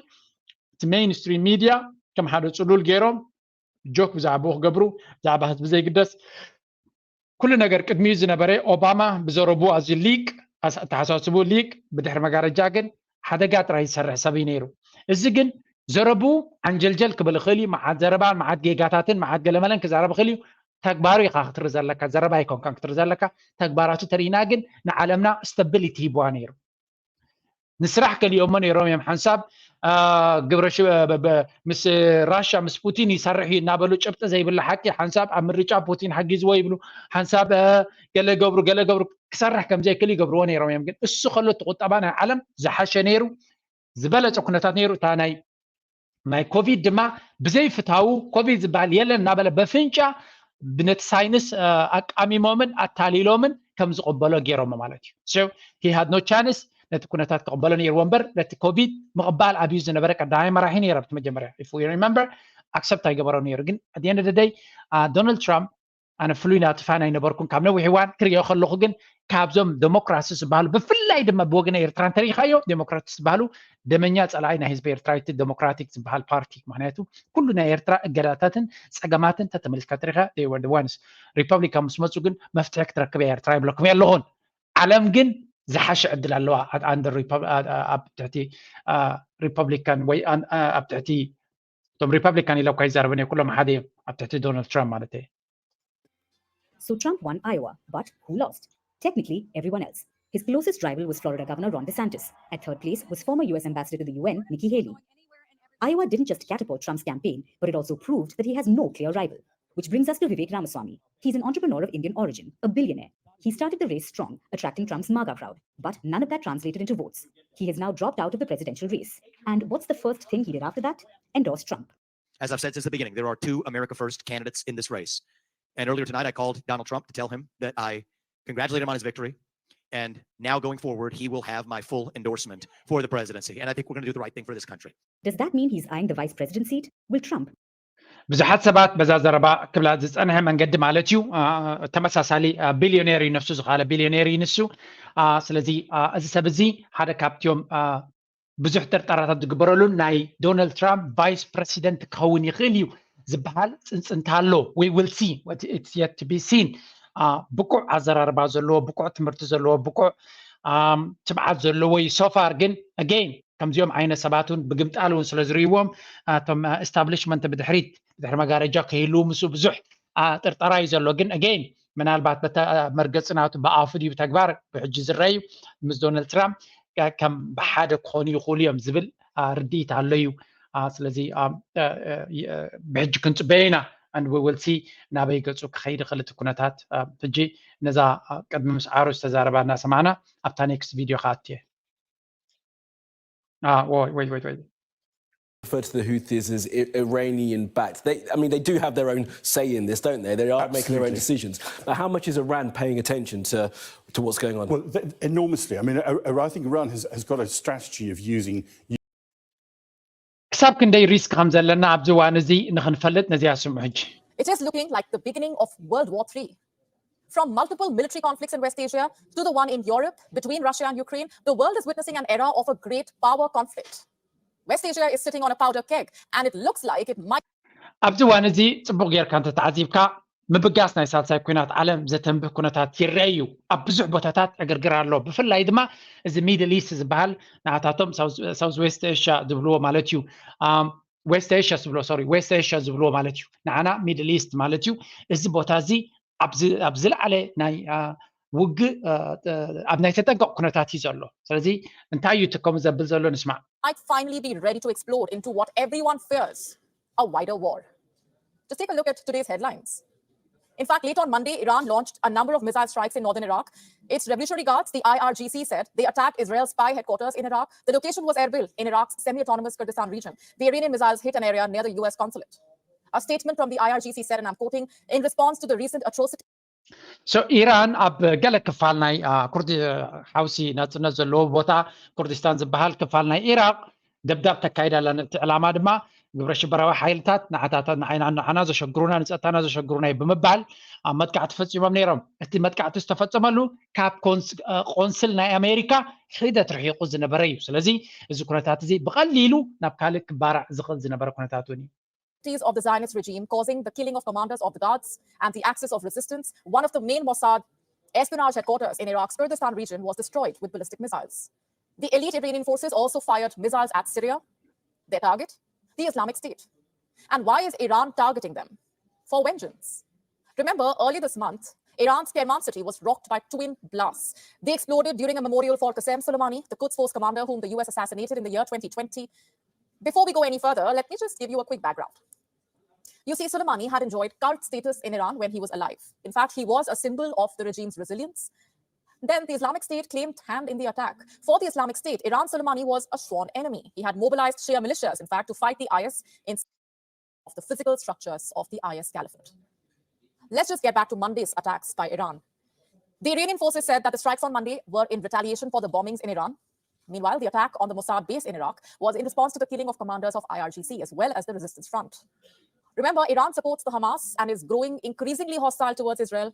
እቲ ሜይንስትሪም ሚድያ ከም ሓደ ፅሉል ገይሮም ጆክ ብዛዕባኡ ክገብሩ፣ ብዛዕባ ህዝቢ ዘይግደስ፣ ኩሉ ነገር ቅድሚኡ ዝነበረ ኦባማ ብዘረቡ ኣዝዩ ሊቅ፣ ኣስ- ኣተሓሳስቡ ሊቅ፣ ብድሕሪ መጋረጃ ግን ሓደጋ ጥራይ ዝሰርሕ ሰብ እዩ ነይሩ። እዚ ግን ዘረቡ ዓንጀልጀል ክብል ይኽእል እዩ፣ መዓት ዘረባን መዓት ጌጋታትን መዓት ገለመለን ክዛረብ ይኽእል እዩ። ተግባሩ ኢኻ ክትርኢ ዘለካ፣ ዘረባ ኣይኮንካን ክትርኢ ዘለካ፣ ተግባራቱ ተሪኢና ግን ንዓለምና ስታቢሊቲ ሂብዋ ነይሩ። ንስራሕ ከሊኦሞ ነይሮም እዮም። ሓንሳብ፣ አ፣ ግብረ ሽ- በ- በ- ምስ ራሻ ምስ ፑቲን ይሰርሕ እዩ እናበሉ ጭብጢ ዘይብሉ ሓቂ፣ ሓንሳብ ኣብ ምርጫ ፑቲን ሓጊዝዎ ይብሉ፣ ሓንሳብ፣ አ፣ ገለ ገብሩ ገለ ገብሩ ክሰርሕ ከም ዘይክእል ይገብርዎ ነይሮም እዮም። ግን እሱ ከሎ እቲ ቁጠባ ናይ ዓለም ዝሓሸ ነይሩ። ዝበለፀ ኩነታት ነይሩ። እታ ናይ ናይ ኮቪድ ድማ ብዘይፍታዉ ኮቪድ ዝበሃል የለን እናበለ በፍንጫ ነቲ ሳይንስ፣ አ፣ ኣቃሚሞምን ኣታሊሎምን ከም ዝቕበሎ ገይሮሞ ማለት እዩ። So he had no chance ነቲ ኩነታት ክቕበሎ ነይርዎ እምበር፣ ነቲ ኮቪድ ምቕባል ኣብዩ ዝነበረ ቀዳማይ መራሒ ነይረ። ኣብቲ መጀመርያ፣ if we remember፣ ኣክሰፕት ኣይገበሮ ነይሩ። ግን at the end of the day፣ ዶናልድ ትራምፕ ኣነ ፍሉይ ናቱ ፋን ኣይነበርኩን ካብ ነዊሕ እዋን ክሪኦ ከለኹ፣ ግን ካብዞም ዴሞክራሲ ዝበሃሉ፣ ብፍላይ ድማ ብወገን ኤርትራ እንተሪኢኻዮ፣ ዴሞክራሲ ዝበሃሉ ደመኛ ጸላኢ ናይ ህዝቢ ኤርትራ እቲ ዴሞክራቲክ ዝበሃል ፓርቲ። ምክንያቱ ኩሉ ናይ ኤርትራ እገዳታትን ጸገማትን ተተመልካ ትሪኻ፣ they were the ones። ሪፐብሊካን ምስ መጹ ግን መፍትሒ ክትረክብ እያ ኤርትራ ይብለኩም ኣለኹን። ዓለም ግን ዝሓሸ ዕድል ኣለዋ። ኣት- ኣንደር ሪፐብ- ኣ- ኣ- ኣብ ትሕቲ፣ አ፣ ሪፐብሊካን ወይ ኣን- ኣ- ኣብ ትሕቲ፣ እቶም ሪፐብሊካን ኢለ እኳ ይዛረብን እየ፣ ኩሎም ሓደ እዮም፣ ኣብ ትሕቲ ዶናልድ ትራምፕ ማለት እየ። So Trump won Iowa, but who lost? Technically, everyone else. His closest rival was Florida Governor Ron DeSantis. At third place was former U S Ambassador to the U N, Nikki Haley. Iowa didn't just catapult Trump's campaign, but it also proved that he has no clear rival. Which brings us to Vivek Ramaswamy. He's an entrepreneur of Indian origin, a billionaire. He started the race strong, attracting Trump's MAGA crowd. But none of that translated into votes. He has now dropped out of the presidential race. And what's the first thing he did after that? Endorse Trump. As I've said since the beginning, there are two America First candidates in this race. And earlier tonight, I called Donald Trump to tell him that I congratulate him on his victory. And now going forward, he will have my full endorsement for the presidency. And I think we're going to do the right thing for this country. Does that mean he's eyeing the vice president seat? Will Trump? ብዙሓት ሰባት በዛ ዘረባ ክብላ ዝጸንሐ መንገዲ ማለት እዩ። አ፣ ተመሳሳሊ፣ አ፣ ቢልዮኔር እዩ፣ ነፍሱ ዝኻለ ቢልዮኔር እዩ ንሱ። አ፣ ስለዚ፣ አ፣ እዚ ሰብ እዚ ሓደ ካብቲኦም፣ አ፣ ብዙሕ ጥርጠራታት ዝግበረሉ ናይ ዶናልድ ትራምፕ ቫይስ ፕረሲደንት ክኸውን ይኽእል እዩ ዝበሃል ፅንፅንታ ኣሎ። We will see, it's yet to be seen። ብቁዕ ኣዘራርባ ዘለዎ፣ ብቁዕ ትምህርቲ ዘለዎ፣ ብቁዕ ትብዓት ዘለዎ እዩ። So far ግን again ከምዚኦም ዓይነት ሰባት እውን ብግምጣል እውን ስለ ዝርእይዎም እቶም establishment ብድሕሪት ብድሕሪ መጋረጃ ከይህልው ምስ ብዙሕ ጥርጠራ እዩ ዘሎ። ግን again ምናልባት በታ መርገፂ ናቱ ብኣፉ ድዩ ብተግባር ብሕጂ ዝረኣዩ ምስ ዶናልድ ትራምፕ ከም ብሓደ ክኾኑ ይኽእሉ እዮም ዝብል ርድኢት ኣሎ እዩ። ስለዚ ብሕጂ ክንፅበዮ ኢና። And we will see ናበይ ገፁ ክኸይድ ይኽእል እቲ ኩነታት። ሕጂ ነዛ ቅድሚ ምስዓሩ ዝተዛረባ እናሰማዕና ኣብታ next video ከኣትየ። Ah, wait, wait, wait, wait. Refer to the Houthis as I- Iranian backed. They, I mean, they do have their own say in this, don't they? They are making their own Absolutely. Decisions. But how much is Iran paying attention to, to what's going on? Well, th- enormously. I mean, I, I think Iran has, has got a strategy of using ክሳብ ክንደይ ሪስክ ከም ዘለና ኣብዚ እዋን እዚ ንክንፈልጥ ነዚኣ ስምዑ ሕጂ። It is looking like the beginning of World War Three. From multiple military conflicts in West Asia to the one in Europe between Russia and Ukraine, the world is witnessing an era of a great power conflict. West Asia is sitting on a powder keg, and it looks like it might ኣብዚ እዋን እዚ ፅቡቕ ጌርካ እንተተዓዚብካ ምብጋስ ናይ ሳልሳይ ኩናት ዓለም ዘተንብህ ኩነታት ይረአ እዩ። ኣብ ብዙሕ ቦታታት ዕግርግር ኣሎ። ብፍላይ ድማ እዚ ሚድል ኢስት ዝበሃል ንኣታቶም ሳውዝ ዌስት ኤሽያ ዝብልዎ ማለት እዩ። ዌስት ኤሽያ ዝብልዎ ሶሪ ዌስት ኤሽያ ዝብልዎ ማለት እዩ። ንዓና ሚድል ኢስት ማለት እዩ። እዚ ቦታ እዚ ኣብ ዝለዓለ ናይ ውግእ ኣብ ናይ ተጠንቀቕ ኩነታት እዩ ዘሎ። ስለዚ እንታይ እዩ ትከሙ ዘብል ዘሎ ንስማዕ። might finally be ready to explode into what everyone fears, a wider war. Just take a look at today's headlines. In fact, late on Monday, Iran launched a number of missile strikes in northern Iraq. Its Revolutionary Guards, the I R G C, said they attacked Israel's spy headquarters in Iraq. The location was Erbil, in Iraq's semi autonomous Kurdistan region. The Iranian missiles hit an area near the U S consulate. A statement from the I R G C said, and I'm quoting, in response to the recent atrocity. So ኢራን ኣብ ገለ ክፋል ናይ ኩርዲ ሓውሲ ናፅነት ዘለዎ ቦታ ኩርዲስታን ዝበሃል ክፋል ናይ ኢራቅ ደብዳብ ተካይዳ ኣላ። እቲ ዕላማ ድማ ግብረ ሽበራዊ ሓይልታት ንዓታታት ንዓይና ንዓና ዘሸግሩና ንፀጥታና ዘሸግሩና እዩ ብምባል ኣብ መጥቃዕቲ ፈፂሞም ነይሮም። እቲ መጥቃዕቲ ዝተፈፀመሉ ካብ ቆንስል ናይ ኣሜሪካ ሒደት ርሒቑ ዝነበረ እዩ። ስለዚ እዚ ኩነታት እዚ ብቐሊሉ ናብ ካልእ ክባራዕ ዝኽእል ዝነበረ ኩነታት እውን እዩ። Of the Zionist regime causing the killing of commanders of the Guards and the Axis of Resistance, one of the main Mossad espionage headquarters in Iraq's Kurdistan region was destroyed with ballistic missiles. The elite Iranian forces also fired missiles at Syria, their target, the Islamic State. And why is Iran targeting them? For vengeance. Remember, earlier this month, Iran's Kerman city was rocked by twin blasts. They exploded during a memorial for Qasem Soleimani, the Quds Force commander whom the U S assassinated in the year twenty twenty. Before we go any further, let me just give you a quick background. You see, Soleimani had enjoyed cult status in Iran when he was alive. In fact, he was a symbol of the regime's resilience. Then the Islamic State claimed hand in the attack. For the Islamic State, Iran Soleimani was a sworn enemy. He had mobilized Shia militias, in fact, to fight the I S in of the physical structures of the I S caliphate. Let's just get back to Monday's attacks by Iran. The Iranian forces said that the strikes on Monday were in retaliation for the bombings in Iran. Meanwhile, the attack on the Mossad base in Iraq was in response to the killing of commanders of I R G C as well as the Resistance Front. Remember, Iran supports the Hamas and is growing increasingly hostile towards Israel.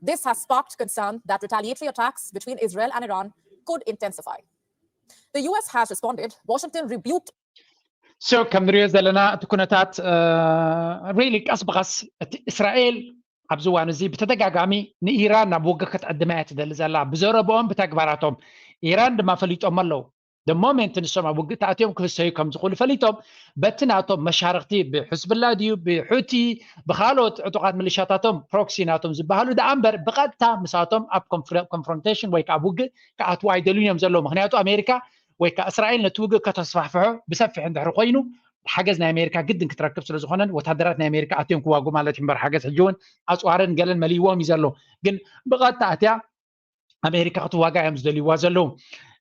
This has sparked concern that retaliatory attacks between Israel and Iran could intensify. The U S has responded. Washington rebuked So ከም ንሪኦ ዘለና እቲ ኩነታት really ቀስ ብቐስ እቲ እስራኤል ኣብዚ እዋን እዚ ብተደጋጋሚ ንኢራን ናብ ውግእ ክትዕድማ እያ ትደሊ ዘላ ብዘረብኦም ብተግባራቶም። ኢራን ድማ ፈሊጦም ኣለዉ። The moment ንሶም ኣብ ውግእ ተኣትዮም ክህሰዩ ከም ዝኽእሉ ፈሊጦም በቲ ናቶም መሻርክቲ ብሕዝብላ ድዩ ብሑቲ ብካልኦት ዕጡቃት ምልሻታቶም ፕሮክሲ ናቶም ዝበሃሉ ደኣ እምበር ብቐጥታ ምሳቶም ኣብ confrontation ወይ ከዓ ውግእ ክኣትዉ ኣይደልዩን እዮም ዘለዉ። ምክንያቱ ኣሜሪካ ወይ ከዓ እስራኤል ነቲ ውግእ ከተስፋሕፍሖ ብሰፊሕ እንድሕር ኮይኑ ሓገዝ ናይ ኣሜሪካ ግድን ክትረክብ ስለ ዝኾነን ወታደራት ናይ ኣሜሪካ ኣትዮም ክዋጉ ማለት እዩ። እምበር ሓገዝ ሕጂ እውን ኣፅዋርን ገለን መሊዎም እዩ ዘሎ። ግን ብቐጥታ ኣትያ ኣሜሪካ ክትዋጋ እዮም ዝደልይዋ ዘለዉ።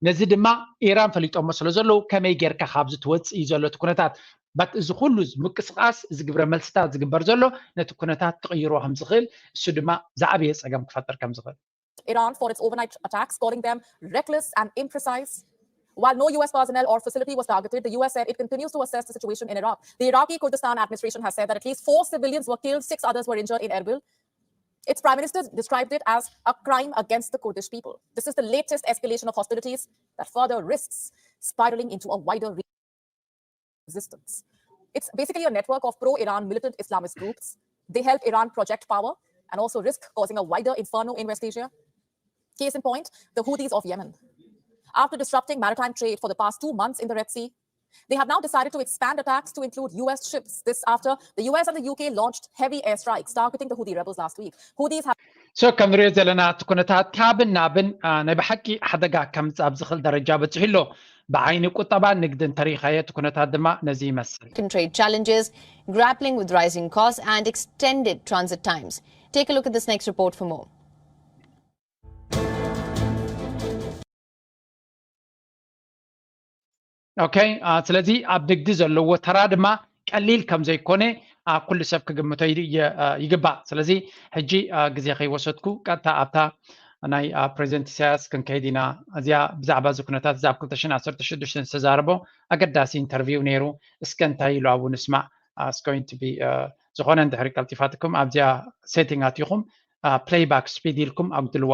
ነዚ ድማ ኢራን ፈሊጦሞ ስለ ዘለዉ ከመይ ጌርካ ካብዚ ትወፅእ እዩ ዘሎ እቲ ኩነታት። በት እዚ ኩሉ ምቅስቃስ እዚ ግብረ መልስታት ዝግበር ዘሎ ነቲ ኩነታት ክቕይሮ ከም ዝኽእል እሱ ድማ ዝዓበየ ፀገም ክፈጥር ከም ዝኽእል Iran for its overnight attacks, calling them reckless and imprecise. While no U S personnel or facility was targeted, the U S said it continues to assess the situation in Iraq. The Iraqi Kurdistan administration has said that at least four civilians were killed, six others were injured in Erbil. Its prime minister described it as a crime against the Kurdish people. This is the latest escalation of hostilities that further risks spiraling into a wider resistance. It's basically a network of pro-Iran militant Islamist groups. They help Iran project power and also risk causing a wider inferno in West Asia. Case in point, the Houthis of Yemen. After disrupting maritime trade for the past two months in the Red Sea, they have now decided to expand attacks to include U S ships. This after the U S and the U K launched heavy airstrikes targeting the Houthi rebels last week. Houthis have so ከም ንሪኦ ዘለና እቲ ኩነታት ካብን ናብን ናይ ብሓቂ ሓደጋ ከምፅእ ኣብ ዝኽእል ደረጃ በፂሑ ኣሎ። ብዓይኒ ቁጠባ ንግድን ተሪኻዮ እቲ ኩነታት ድማ ነዚ ይመስል። Trade challenges, grappling with rising costs and extended transit times. Take a look at this next report for more. Okay, ስለዚ ኣብ ንግዲ ዘለዎ ተራ ድማ ቀሊል ከም ዘይኮነ ኩሉ ሰብ ክግምቶ ይግባእ። ስለዚ ሕጂ ግዜ ከይወሰድኩ ቀጥታ ኣብታ ናይ ፕሬዚደንት ኢሳያስ ክንከይድ ኢና። እዚኣ ብዛዕባ እዚ ኩነታት እዚ ኣብ ክልተ ሽሕን ዓሰርተ ሽዱሽተን ዝተዛረቦ ኣገዳሲ ኢንተርቪው ነይሩ። እስከ እንታይ ኢሉ ኣብኡ ንስማዕ። It's going to be ዝኾነ እንድሕሪ ቀልጢፋትኩም ኣብዚኣ ሴቲንግ ኣትኹም ፕሌይባክ ስፒድ ኢልኩም ኣጉድልዋ።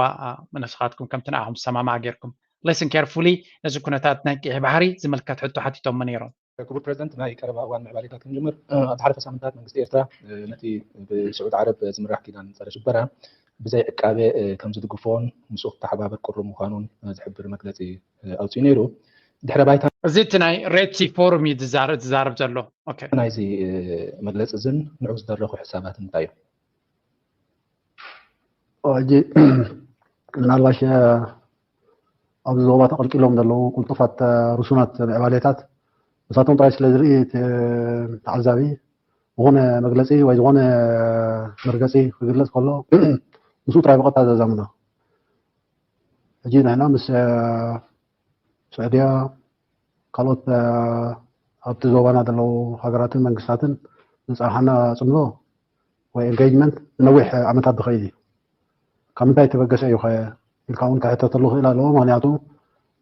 ንስኻትኩም ከምቲ ንዓኹም ዝሰማማዕ ጌርኩም listen carefully። ነዚ ኩነታት ናይ ቀይሕ ባሕሪ ዝምልከት ሕቶ ሓቲቶሞ ነይሮም። ክቡር ፕሬዚደንት፣ ናይ ቀረባ እዋን ምዕባሌታት ክንጅምር። ኣብ ዝሓለፈ ሳምንታት መንግስቲ ኤርትራ ነቲ ብስዑድ ዓረብ ዝምራሕ ኪዳን ጸረ ሽበራ ብዘይ ዕቃበ ከም ዝድግፎን ምስኡ ክተሓባበር ቅሩብ ምዃኑን ዝሕብር መግለጺ ኣውጺኡ ነይሩ። ድሕረ ባይታ እዚ እቲ ናይ ሬድ ሲ ፎሩም እዩ ዝዛረብ ዘሎ። ናይዚ መግለፂ እዝን ንዑ ዝደረኹ ሕሳባት እንታይ እዮም? ሕጂ ምናልባሽ ኣብዚ ዞባ ተቐልቂሎም ዘለዉ ቅልጡፋት ርሱናት ምዕባሌታት ንሳቶም ጥራይ ስለ ዝርኢ ተዓዛቢ ዝኾነ መግለፂ ወይ ዝኾነ መርገፂ ክግለፅ ከሎ ምስኡ ጥራይ ብቐጥታ ዘዛምዶ። ሕጂ ንሕና ምስ ስዑድያ ካልኦት ኣብቲ ዞባና ዘለዉ ሃገራትን መንግስታትን ዝፀንሓና ፅምዶ ወይ engagement ንነዊሕ ዓመታት ዝኸይድ እዩ። ካብ ምንታይ ተበገሰ እዩ ከ ኢልካ እውን ክሕተተሉ ክእል ኣለዎ። ምክንያቱ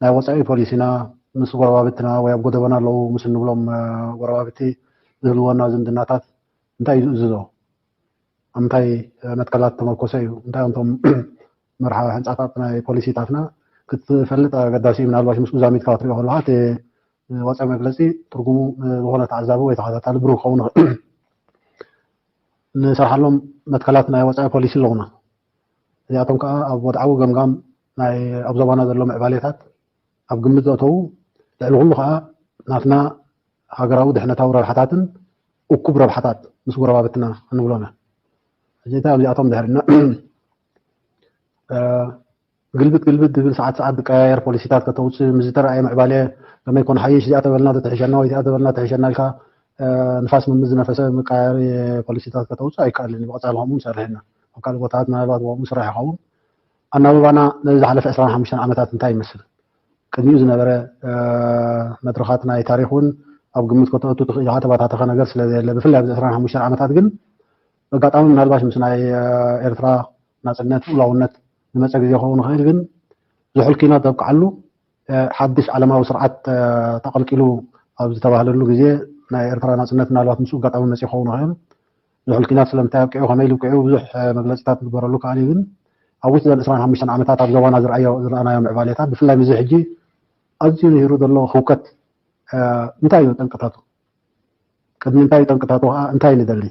ናይ ወፃኢ ፖሊሲና ምስ ጎረባብትና ወይ ኣብ ጎደቦና ኣለዉ ምስ እንብሎም ጎረባብቲ ዝህልወና ዝምድናታት እንታይ እዩ ዝእዝዞ? ኣብ ምንታይ መትከላት ተመርኮሰ እዩ? እንታይ እዮም እቶም መርሓ ሕንፃታት ናይ ፖሊሲታትና ክትፈልጥ ኣገዳሲ እዩ። ምናልባሽ ምስኡ ዛሚድካ ክትሪኦ ከለካ እቲ ወፃኢ መግለፂ ትርጉሙ ዝኾነ ተዓዛቢ ወይ ተኸታታሊ ብሩህ ክኸውን ይኽእል። ንሰርሓሎም መትከላት ናይ ወፃኢ ፖሊሲ ኣለውና። እዚኣቶም ከዓ ኣብ ወድዓዊ ገምጋም ናይ ኣብ ዞባና ዘሎ ምዕባሌታት ኣብ ግምት ዘእተዉ፣ ልዕሊ ኩሉ ከዓ ናትና ሃገራዊ ድሕነታዊ ረብሓታትን እኩብ ረብሓታት ምስ ጎረባብትና እንብሎና። ሕጂ እንታይ ኣብዚኣቶም ድሕሪ ግልብጥ ግልብጥ ዝብል ሰዓት ሰዓት ዝቀያየር ፖሊሲታት ከተውፅእ ምስ ዝተረኣየ ምዕባለ ከመይ ኮን ሓይሽ እዚኣ ተበልና ትሕሸና ወይ እዚኣ ተበልና ትሕሸና ኢልካ ንፋስ ምምዝ ዝነፈሰ መቀያየሪ ፖሊሲታት ከተውፅእ ኣይከኣልን። ብቐፃሊ ከምኡ ንሰርሕ ኢና። ኣብ ካልእ ቦታታት ምናልባት ብኡ ስራሕ ይኸውን። ኣናብባና ነዚ ዝሓለፈ ዕስራን ሓሙሽተን ዓመታት እንታይ ይመስል? ቅድሚኡ ዝነበረ መድረኻት ናይ ታሪኽ እውን ኣብ ግምት ከተእቱ ትኽእል ኢኻ። ተባታተኸ ነገር ስለ ዘየለ ብፍላይ ኣብዚ ዕስራን ሓሙሽተን ዓመታት ግን ኣጋጣሚ ምናልባሽ ምስ ናይ ኤርትራ ናፅነት ልኡላውነት ዝመፀ ግዜ ክኸውን ይኽእል፣ ግን ዝሑል ኲናት ዘብቅዓሉ ሓድሽ ዓለማዊ ስርዓት ተቐልቂሉ ኣብ ዝተባህለሉ ግዜ ናይ ኤርትራ ናፅነት ምናልባት ምስኡ ኣጋጣሚ መፂኡ ክኸውን ይኽእል። ዝሑል ኲናት ስለምንታይ ኣብቂዑ፣ ከመይ ኢሉ ኣብቂዑ ብዙሕ መግለፂታት ክግበረሉ ከኣል እዩ። ግን ኣብ ውሽጢ ዘን ዕስራን ሓሙሽተን ዓመታት ኣብ ዞባና ዝረኣዮ ዝረኣናዮ ምዕባሌታት ብፍላይ ምስዚ ሕጂ ኣዝዩ ንሂሩ ዘሎ ህውከት እንታይ እዩ ጠንቅታቱ? ቅድሚ እንታይ እዩ ጠንቅታቱ ከዓ እንታይ ንደሊ?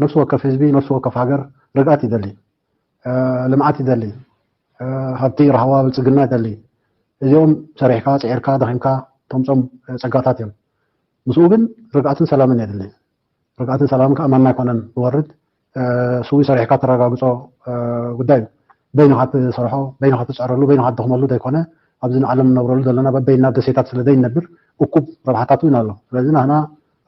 ነፍሲ ወከፍ ህዝቢ ነፍሲ ወከፍ ሃገር ርግኣት ይደሊ፣ ልምዓት ይደሊ፣ ሃብቲ ራህዋ ብልፅግና ይደሊ። እዚኦም ሰሪሕካ ፅዒርካ ደኺምካ ተምፆም ፀጋታት እዮም። ምስኡ ግን ርግኣትን ሰላምን የድሊ። ርግኣትን ሰላምን ከዓ ማና ኣይኮነን ዝወርድ፣ ስዊ ሰሪሕካ ተረጋግፆ ጉዳይ እዩ። በይንኻ ትሰርሖ፣ በይንኻ ትፅዕረሉ፣ በይንኻ ትደኽመሉ ዘይኮነ ኣብዚ ንዓለም ንነብረሉ ዘለና በበይና ደሴታት ስለ ዘይንነብር እኩብ ረብሓታት እውን ኣሎ። ስለዚ ናህና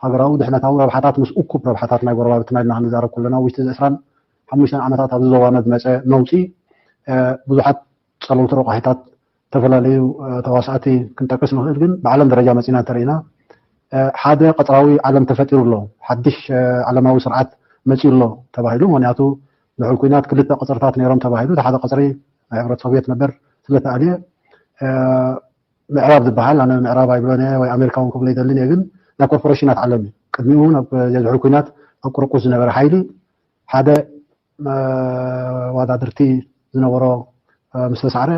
ሃገራዊ ድሕነታዊ ረብሓታት ምስ እኩብ ረብሓታት ናይ ጎረባብትና ኢልና ክንዛረብ ከለና ውሽጢ እዚ ዕስራን ሓሙሽተን ዓመታት ኣብዚ ዞባና ዝመፀ ነውፂ ብዙሓት ፀለውቲ ረቋሒታት ዝተፈላለዩ ተዋሳእቲ ክንጠቅስ ንኽእል፣ ግን ብዓለም ደረጃ መፂና እንተርኢና ሓደ ቀፅራዊ ዓለም ተፈጢሩ ኣሎ። ሓድሽ ዓለማዊ ስርዓት መፂኡ ኣሎ ተባሂሉ። ምክንያቱ ድሕሪ ኩናት ክልተ ቅፅርታት ነይሮም ተባሂሉ። እቲ ሓደ ቅፅሪ ናይ ሕብረት ሶቪየት ነበር ስለተኣልየ ምዕራብ ዝበሃል፣ ኣነ ምዕራብ ኣይብሎን እየ ወይ ኣሜሪካ እውን ክብሎ ይደልን እየ፣ ግን ናይ ኮርፖሬሽናት ዓለም እዩ። ቅድሚኡ እውን ኣብ ድሕሪ ኩናት ኣብ ቁርቁስ ዝነበረ ሓይሊ ሓደ መዋዳድርቲ ዝነበሮ ምስ ተሳዕረ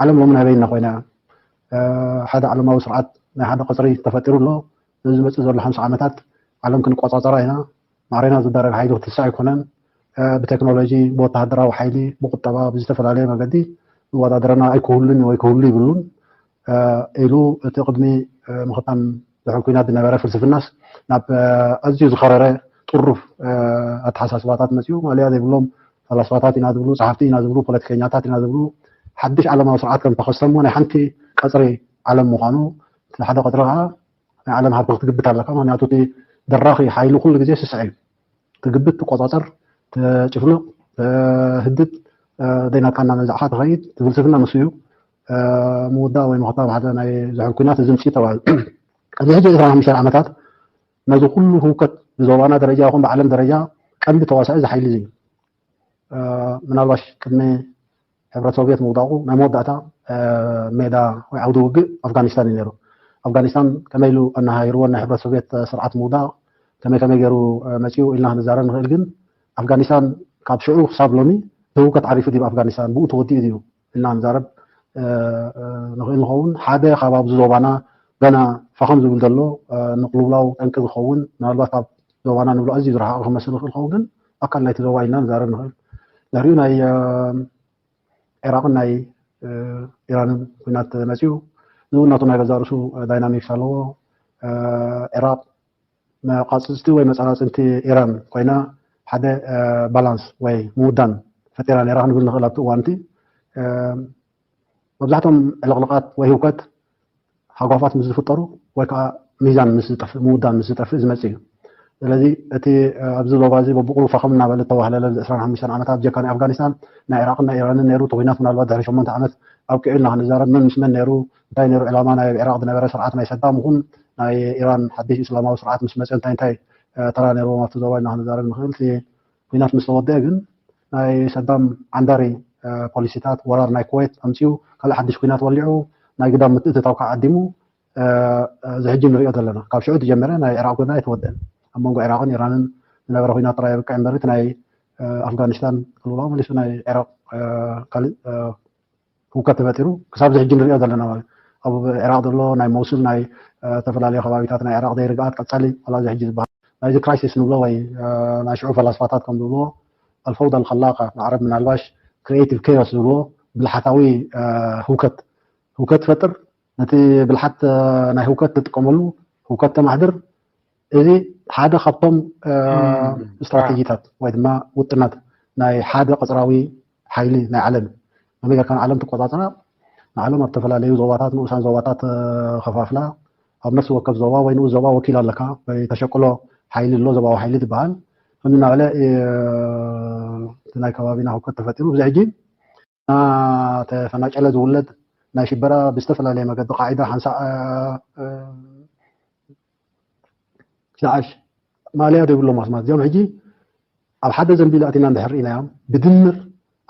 ዓለም ሎሚ ናይ በይና ኮይና ሓደ ዓለማዊ ስርዓት ናይ ሓደ ቅፅሪ ተፈጢሩ ኣሎ። እዚ ዝመፅእ ዘሎ ሓምሳ ዓመታት ዓለም ክንቆፃፀራ ኢና። ማዕሬና ዝደረግ ሓይሊ ክትስዕ ኣይኮነን። ብቴክኖሎጂ፣ ብወተሃደራዊ ሓይሊ፣ ብቁጠባ፣ ብዝተፈላለየ መገዲ ዝወዳደረና ኣይክህሉን ወይ ክህሉ ይብሉን ኢሉ እቲ ቅድሚ ምኽታም ድሕሪ ኩናት ዝነበረ ፍልስፍናስ ናብ ኣዝዩ ዝኸረረ ጥሩፍ ኣተሓሳስባታት መፅኡ። ማለያ ዘይብሎም ፈላስፋታት ኢና ዝብሉ፣ ፀሓፍቲ ኢና ዝብሉ፣ ፖለቲከኛታት ኢና ዝብሉ ሓድሽ ዓለማዊ ስርዓት ከም ተኸስተ እሞ ናይ ሓንቲ ቀፅሪ ዓለም ምዃኑ፣ እቲ ሓደ ቀፅሪ ከዓ ናይ ዓለም ሃብቲ ክትግብት ኣለካ። ምክንያቱ እቲ ደራኺ ሓይሊ ኩሉ ግዜ ስስዐ እዩ። ትግብት፣ ትቆፃፀር፣ ትጭፍልቕ፣ ትህድድ፣ ዘይናትካ እናነዛዕካ ትኸይድ። እቲ ፍልስፍና ንሱ እዩ። ምውዳእ ወይ ምኽታብ ሓደ ናይ ዝሑል ኩናት እዚ ምፅኢ ተባሂሉ። ኣብዚ ሕጂ ዕስራን ሓሙሽተን ዓመታት ነዚ ኩሉ ህውከት ብዞባና ደረጃ ይኹን ብዓለም ደረጃ ቀንዲ ተዋሳኢ እዚ ሓይሊ እዚ እዩ። ምናልባሽ ቅድሚ ሕብረት ሶቪየት ምውዳቑ ናይ መወዳእታ ሜዳ ወይ ዓውዲ ውግእ ኣፍጋኒስታን እዩ ነይሩ። ኣፍጋኒስታን ከመይ ኢሉ ኣነሃሂርዎ ናይ ሕብረት ሶቪየት ስርዓት ምውዳቕ ከመይ ከመይ ገይሩ መፂኡ ኢልና ክንዛረብ ንኽእል። ግን ኣፍጋኒስታን ካብ ሽዑ ክሳብ ሎሚ ህውከት ዓሪፉ ድዩ ኣፍጋኒስታን ብኡ ተወዲኡ ድዩ ኢልና ንዛረብ ንኽእል ንኸውን። ሓደ ካብ ኣብዚ ዞባና ገና ፋኸም ዝብል ዘሎ ንቅልውላው ጠንቂ ዝኸውን ምናልባት ካብ ዞባና ንብሎ ኣዝዩ ዝረሓቐ ክመስል ይኽእል ይኸውን፣ ግን ኣካል ናይቲ ዞባ ኢልና ንዛረብ ንኽእል። ድሕሪኡ ናይ ዒራቕን ናይ ኢራንን ኩናት መፂኡ። እዚ እውን ናቱ ናይ ገዛ ርእሱ ዳይናሚክስ ኣለዎ። ዒራቕ መቓፅፅቲ ወይ መፀናፅንቲ ኢራን ኮይና ሓደ ባላንስ ወይ ምውዳን ፈጢራ ነይራ ክንብል ንኽእል ኣብቲ እዋንቲ። መብዛሕቶም ዕልቕልቓት ወይ ህውከት ሃጓፋት ምስ ዝፍጠሩ ወይ ከዓ ሚዛን ምስ ዝጠፍእ፣ ምውዳን ምስ ዝጠፍእ ዝመፅእ እዩ። ስለዚ እቲ ኣብዚ ዞባ እዚ በብቑሩ ፋኸም እናበለ ዝተዋህለለ እዚ ዕስራን ሓሙሽተን ዓመታት ብጀካ ናይ ኣፍጋኒስታን ናይ ዒራቕን ናይ ኢራንን ነይሩ። እቲ ኩናት ምናልባት ድሕሪ ሸሞንተ ዓመት ኣብቂዑ ኢልና ክንዛረብ መን ምስ መን ነይሩ፣ እንታይ ነይሩ ዕላማ ናይ ዒራቕ ዝነበረ ስርዓት ናይ ሰዳም ይኹን ናይ ኢራን ሓድሽ እስላማዊ ስርዓት ምስ መፀ እንታይ እንታይ ተራ ነይርዎም ኣብቲ ዞባ ኢልና ክንዛረብ ንኽእል። እቲ ኩናት ምስ ተወደአ ግን ናይ ሰዳም ዓንዳሪ ፖሊሲታት ወራር ናይ ኩዌት ኣምፅኡ ካልእ ሓድሽ ኩናት ወሊዑ ናይ ግዳም ምትእትታው ከዓ ዓዲሙ እዚ ሕጂ ንሪኦ ዘለና ካብ ሽዑ ዝጀመረ ናይ ዒራቕ ጉዳይ ኣይተወደአን። ኣብ መንጎ ዒራቕን ኢራንን ዝነበረ ኩናት ጥራይ የብቅዕ እምበር እቲ ናይ ኣፍጋኒስታን ቅልውላው መሊሱ ናይ ዒራቕ ካልእ ህውከት ተፈጢሩ ክሳብ እዚ ሕጂ ንሪኦ ዘለና ማለት ኣብ ዒራቕ ዘሎ ናይ ሞሱል ናይ ዝተፈላለዩ ከባቢታት ናይ ዒራቕ ዘይርግኣት ቀፃሊ ዋላ እዚ ሕጂ ዝበሃል ናይዚ ክራይሲስ ንብሎ ወይ ናይ ሽዑ ፈላስፋታት ከም ዝብልዎ ኣልፈውዳ ኣልኸላቃ ንዓረብ ምናልባሽ ክሪኤቲቭ ኬዮስ ዝብልዎ ብልሓታዊ ህውከት ህውከት ትፈጥር ነቲ ብልሓት ናይ ህውከት ትጥቀመሉ ህውከት ተማሕድር እዚ ሓደ ካብቶም ስትራቴጂታት ወይ ድማ ውጥናት ናይ ሓደ ቀፅራዊ ሓይሊ ናይ ዓለም ከመይ ጌርካ ንዓለም ትቆፃፀራ ንዓለም ኣብ ዝተፈላለዩ ዞባታት ንኡሳን ዞባታት ከፋፍላ ኣብ ነፍሲ ወከፍ ዞባ ወይ ንኡስ ዞባ ወኪል ኣለካ ወይ ተሸቅሎ ሓይሊ ኣሎ ዞባዊ ሓይሊ ዝበሃል ከምዚ እናበለ እቲ ናይ ከባቢና ህውከት ተፈጢሩ ብዚ ሕጂ እናተፈናጨለ ዝውለድ ናይ ሽበራ ብዝተፈላለየ መገዲ ቃዒዳ ሓንሳእ ዳዕሽ ማእለያ ዘይብሎም ኣስማት እዚኦም ሕጂ ኣብ ሓደ ዘንቢል ኣእቲና እንድሕር ርኢናዮም ብድምር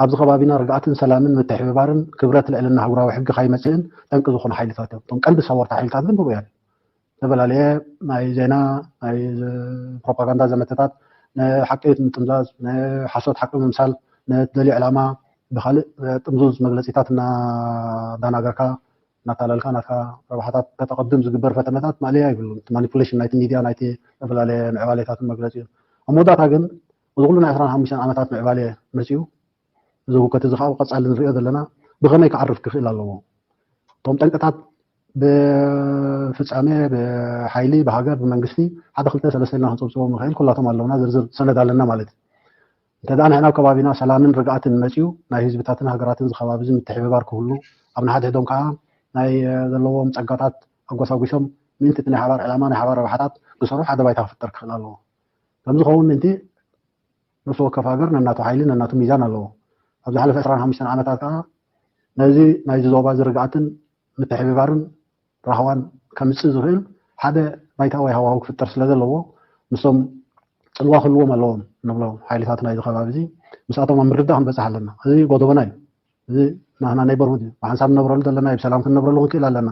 ኣብዚ ከባቢና ርግኣትን ሰላምን ምትሕብባርን ክብረት ልዕልና ኣህጉራዊ ሕጊ ካይመፅእን ጠንቂ ዝኾኑ ሓይልታት እዮም። እቶም ቀንዲ ሰወርቲ ሓይልታት ግን ብኡ እዮም። ዝተፈላለየ ናይ ዜና ናይ ፕሮፓጋንዳ ዘመተታት ንሓቂ ምጥምዛዝ ንሓሶት ሓቂ ምምሳል ንትደልዮ ዕላማ ብካልእ ጥምዙዝ መግለፂታት እናዳናገርካ እናታለልካ ናትካ ረብሓታት ከተቐድም ዝግበር ፈተነታት ማእለያ ይብሉን። እቲ ማኒፑሌሽን ናይቲ ሚድያ ናይቲ ዝተፈላለየ ምዕባሌታትን መግለፂ እዩ። ኣብ መወዳእታ ግን እዚ ኩሉ ናይ ዕስራን ሓሙሽተን ዓመታት ምዕባሌ መፂኡ እዚ ህውከት እዚ ከዓ ቀፃሊ ንሪኦ ዘለና ብኸመይ ክዓርፍ ክኽእል ኣለዎ? እቶም ጠንቅታት ብፍፃሜ ብሓይሊ ብሃገር ብመንግስቲ ሓደ ክልተ ሰለስተ ኢልና ክንፅብፅቦም ንኽእል ኩላቶም ኣለውና ዝርዝር ሰነድ ኣለና ማለት እዩ። እንተ ደኣ ንሕና ኣብ ከባቢና ሰላምን ርግኣትን መጺኡ፣ ናይ ህዝብታትን ሃገራትን እዚ ከባቢ እዚ ምትሕብባር ክህሉ፣ ኣብ ንሓድሕዶም ከኣ ናይ ዘለዎም ጸጋታት ኣጎሳጒሶም ምእንቲ እቲ ናይ ሓባር ዕላማ፣ ናይ ሓባር ረብሓታት ክሰርሑ ሓደ ባይታ ክፍጠር ክኽእል ኣለዎ። ከም ዝኸውን ምእንቲ ነፍሲ ወከፍ ሃገር ነናቱ ሓይሊ፣ ነናቱ ሚዛን ኣለዎ። ኣብ ዝሓለፈ ዕስራን ሓሙሽተን ዓመታት ከኣ ነዚ ናይዚ ዞባ እዚ ርግኣትን ምትሕብባርን ራህዋን ከምጽእ ዝኽእል ሓደ ባይታዊ ሃዋህው ክፍጠር ስለ ዘለዎ ምስቶም ጽልዋ ክህልዎም ኣለዎም ንብሎ ሓይልታት ናይዚ ከባቢ እዚ ምስኣቶም ኣብ ምርድዳእ ክንበጽሕ ኣለና። እዚ ጎደቦና እዩ። እዚ ናህና ኔበርሁድ እዩ። ብሓንሳብ ንነብረሉ ዘለና እዩ። ብሰላም ክንነብረሉ ክንክእል ኣለና።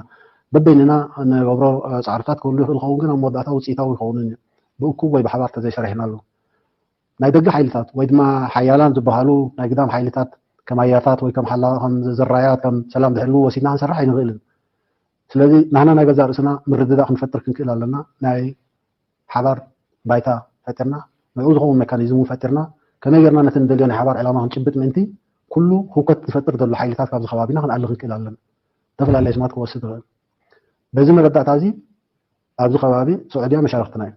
በበይንና ንገብሮ ጻዕርታት ክህሉ ይኽእል ኸውን ግን ኣብ መወዳእታ ውጽኢታዊ ይኸውንን እዩ። ብእኩብ ወይ ብሓባር ተዘይሰሪሕናሉ። ናይ ደገ ሓይልታት ወይ ድማ ሓያላን ዝበሃሉ ናይ ግዳም ሓይልታት ከም ኣያታት ወይ ከም ሓላ ከም ዘራያት ከም ሰላም ዝሕልዉ ወሲድና ክንሰርሕ ኣይንኽእልን። ስለዚ ናህና ናይ ገዛእ ርእስና ምርድዳእ ክንፈጥር ክንክእል ኣለና። ናይ ሓባር ባይታ ፈጢርና፣ ንዕኡ ዝኸውን ሜካኒዝም እውን ፈጢርና፣ ከመይ ጌርና ነቲ ንደልዮ ናይ ሓባር ዕላማ ክንጭብጥ ምእንቲ፣ ኩሉ ህውከት ዝፈጥር ዘሎ ሓይልታት ካብዚ ከባቢና ክንኣሊ ክንክእል ኣለና። ዝተፈላለየ ስማት ክወስድ ይኽእል። በዚ መረዳእታ እዚ ኣብዚ ከባቢ ስዑድያ መሻርክትና እዩ።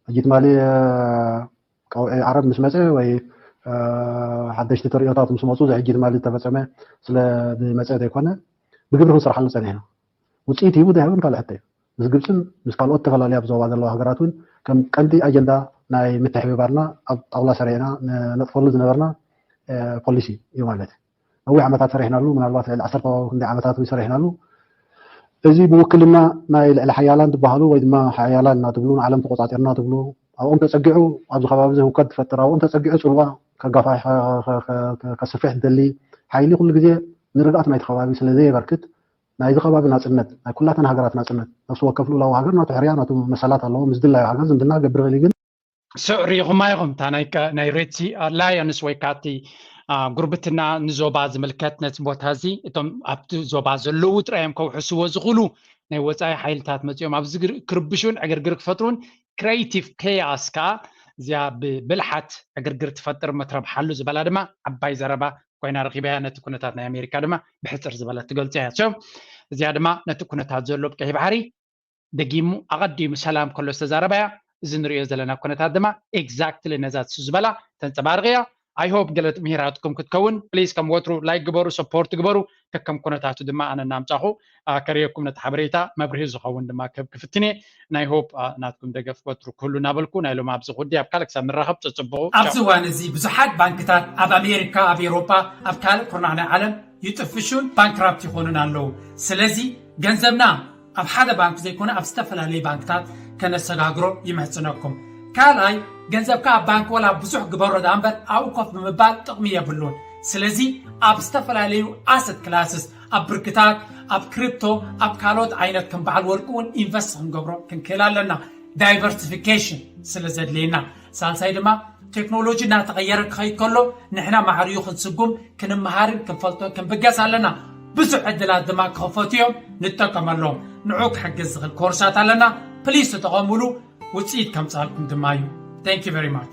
ሕጂ ትማሊ ቀውዒ ዓረብ ምስ መፀ ወይ ሓደሽቲ ተርእዮታት ምስ መፁ፣ እዚ ሕጂ ትማሊ ዝተፈፀመ ስለ ዝመፀ ዘይኮነ፣ ብግብሪ ክንሰርሓሉ ፀኒሕና። ውፅኢት ሂቡ ዶ ኣይሃበን ካልእ ሕቶ እዩ። ምስ ግብፅን ምስ ካልኦት ዝተፈላለዩ ኣብ ዞባ ዘለዋ ሃገራት እውን ከም ቀንዲ ኣጀንዳ ናይ ምትሕብባርና ኣብ ጣውላ ሰሪዕና ነጥፈሉ ዝነበርና ፖሊሲ እዩ ማለት እዩ። ነዊሕ ዓመታት ሰሪሕናሉ፣ ምናልባት ልዕሊ ዓሰርተ ክንደይ ዓመታት እውን ሰሪሕናሉ። እዚ ብውክልና ናይ ልዕሊ ሓያላን ዝበሃሉ ወይ ድማ ሓያላን እናትብሉ ንዓለም ተቆፃፂርና ትብሉ ኣብኦም ተፀጊዑ ኣብዚ ከባቢ እዚ ህውከት ዝፈጥር ኣብኦም ተፀጊዑ ፅልዋ ከጋፋሕ ከስፍሕ ዝደሊ ሓይሊ ኩሉ ግዜ ንርግኣት ናይቲ ከባቢ ስለ ዘየበርክት ናይዚ ከባቢ ናፅነት ናይ ኩላተን ሃገራት ናፅነት ነፍሲ ወከፍ ልኡላዊ ሃገር ናቱ ሕርያ ናቱ መሰላት ኣለዎ ምስ ድላዩ ሃገር ዝምድና ገብር እል ግን ስዕ ርኢኹማ ኢኹም እታ ናይ ሬድሲ ኣላያንስ ወይ ካቲ ጉርብትና ንዞባ ዝምልከት ነቲ ቦታ እዚ እቶም ኣብቲ ዞባ ዘለዉ ጥራዮም ከውሕስዎ ዝኽእሉ ናይ ወፃኢ ሓይልታት መፂኦም ኣብዚ ክርብሹን ዕግርግር ክፈጥሩን creative chaos ከዓ እዚኣ ብብልሓት ዕግርግር ትፈጥር መትረብሓሉ ዝበላ ድማ ዓባይ ዘረባ ኮይና ረኪባያ ነቲ ኩነታት ናይ ኣሜሪካ ድማ ብሕፅር ዝበለት ትገልፆ እያ እዚኣ ድማ ነቲ ኩነታት ዘሎ ብቀይ ባሕሪ ደጊሙ ኣቐዲሙ ሰላም ከሎ ዝተዛረባያ እዚ ንሪኦ ዘለና ኩነታት ድማ exactly ነዛ ትሱ ዝበላ ተንፀባርቕ እያ። I hope ገለ ምሂራትኩም ክትከውን please ከም ወትሩ like ግበሩ support ግበሩ ከከም ኩነታቱ ድማ ኣነ እናምፃኹ ከርእየኩም ነቲ ሓበሬታ መብርሂ ዝኸውን ድማ ክህብ ክፍትን እየ። ናይ hope ናትኩም ደገፍ ወትሩ ክህሉ እናበልኩ ናይ ሎም ኣብዚ ኩዲ ኣብ ካልእ ክሳብ ንራኸብ ፅፅብቑ ኣብዚ እዋን እዚ ብዙሓት ባንክታት ኣብ ኣሜሪካ ኣብ ኤውሮጳ ኣብ ካልእ ኩርናዕ ናይ ዓለም ይጥፍሹን ባንክራፕት ይኾኑን ኣለዉ። ስለዚ ገንዘብና ኣብ ሓደ ባንክ ዘይኮነ ኣብ ዝተፈላለዩ ባንክታት ከነሰጋግሮ ይምሕፅነኩም። ካልኣይ ገንዘብካ ኣብ ባንክ ወላ ብዙሕ ግበሮ ዳኣ እምበር ኣብኡ ኮፍ ብምባል ጥቕሚ የብሉን። ስለዚ ኣብ ዝተፈላለዩ asset classes ኣብ ብርክታት ኣብ ክሪፕቶ ኣብ ካልኦት ዓይነት ከም በዓል ወርቂ እውን ኢንቨስት ክንገብሮ ክንክእል ኣለና። ዳይቨርሲፊኬሽን ስለ ዘድልየና። ሳልሳይ ድማ ቴክኖሎጂ እናተቐየረ ክኸይድ ከሎ ንሕና ማዕርዩ ክንስጉም ክንመሃርን ክንፈልጦ ክንብገስ ኣለና። ብዙሕ ዕድላት ድማ ክኸፈቱ እዮም ንጠቀመሎም። ንዑ ክሕግዝ ዝኽእል ኮርሳት ኣለና። ፕሊስ ተጠቐሙሉ ውፅኢት ከምፅኣልኩም ድማ እዩ። Thank you very much.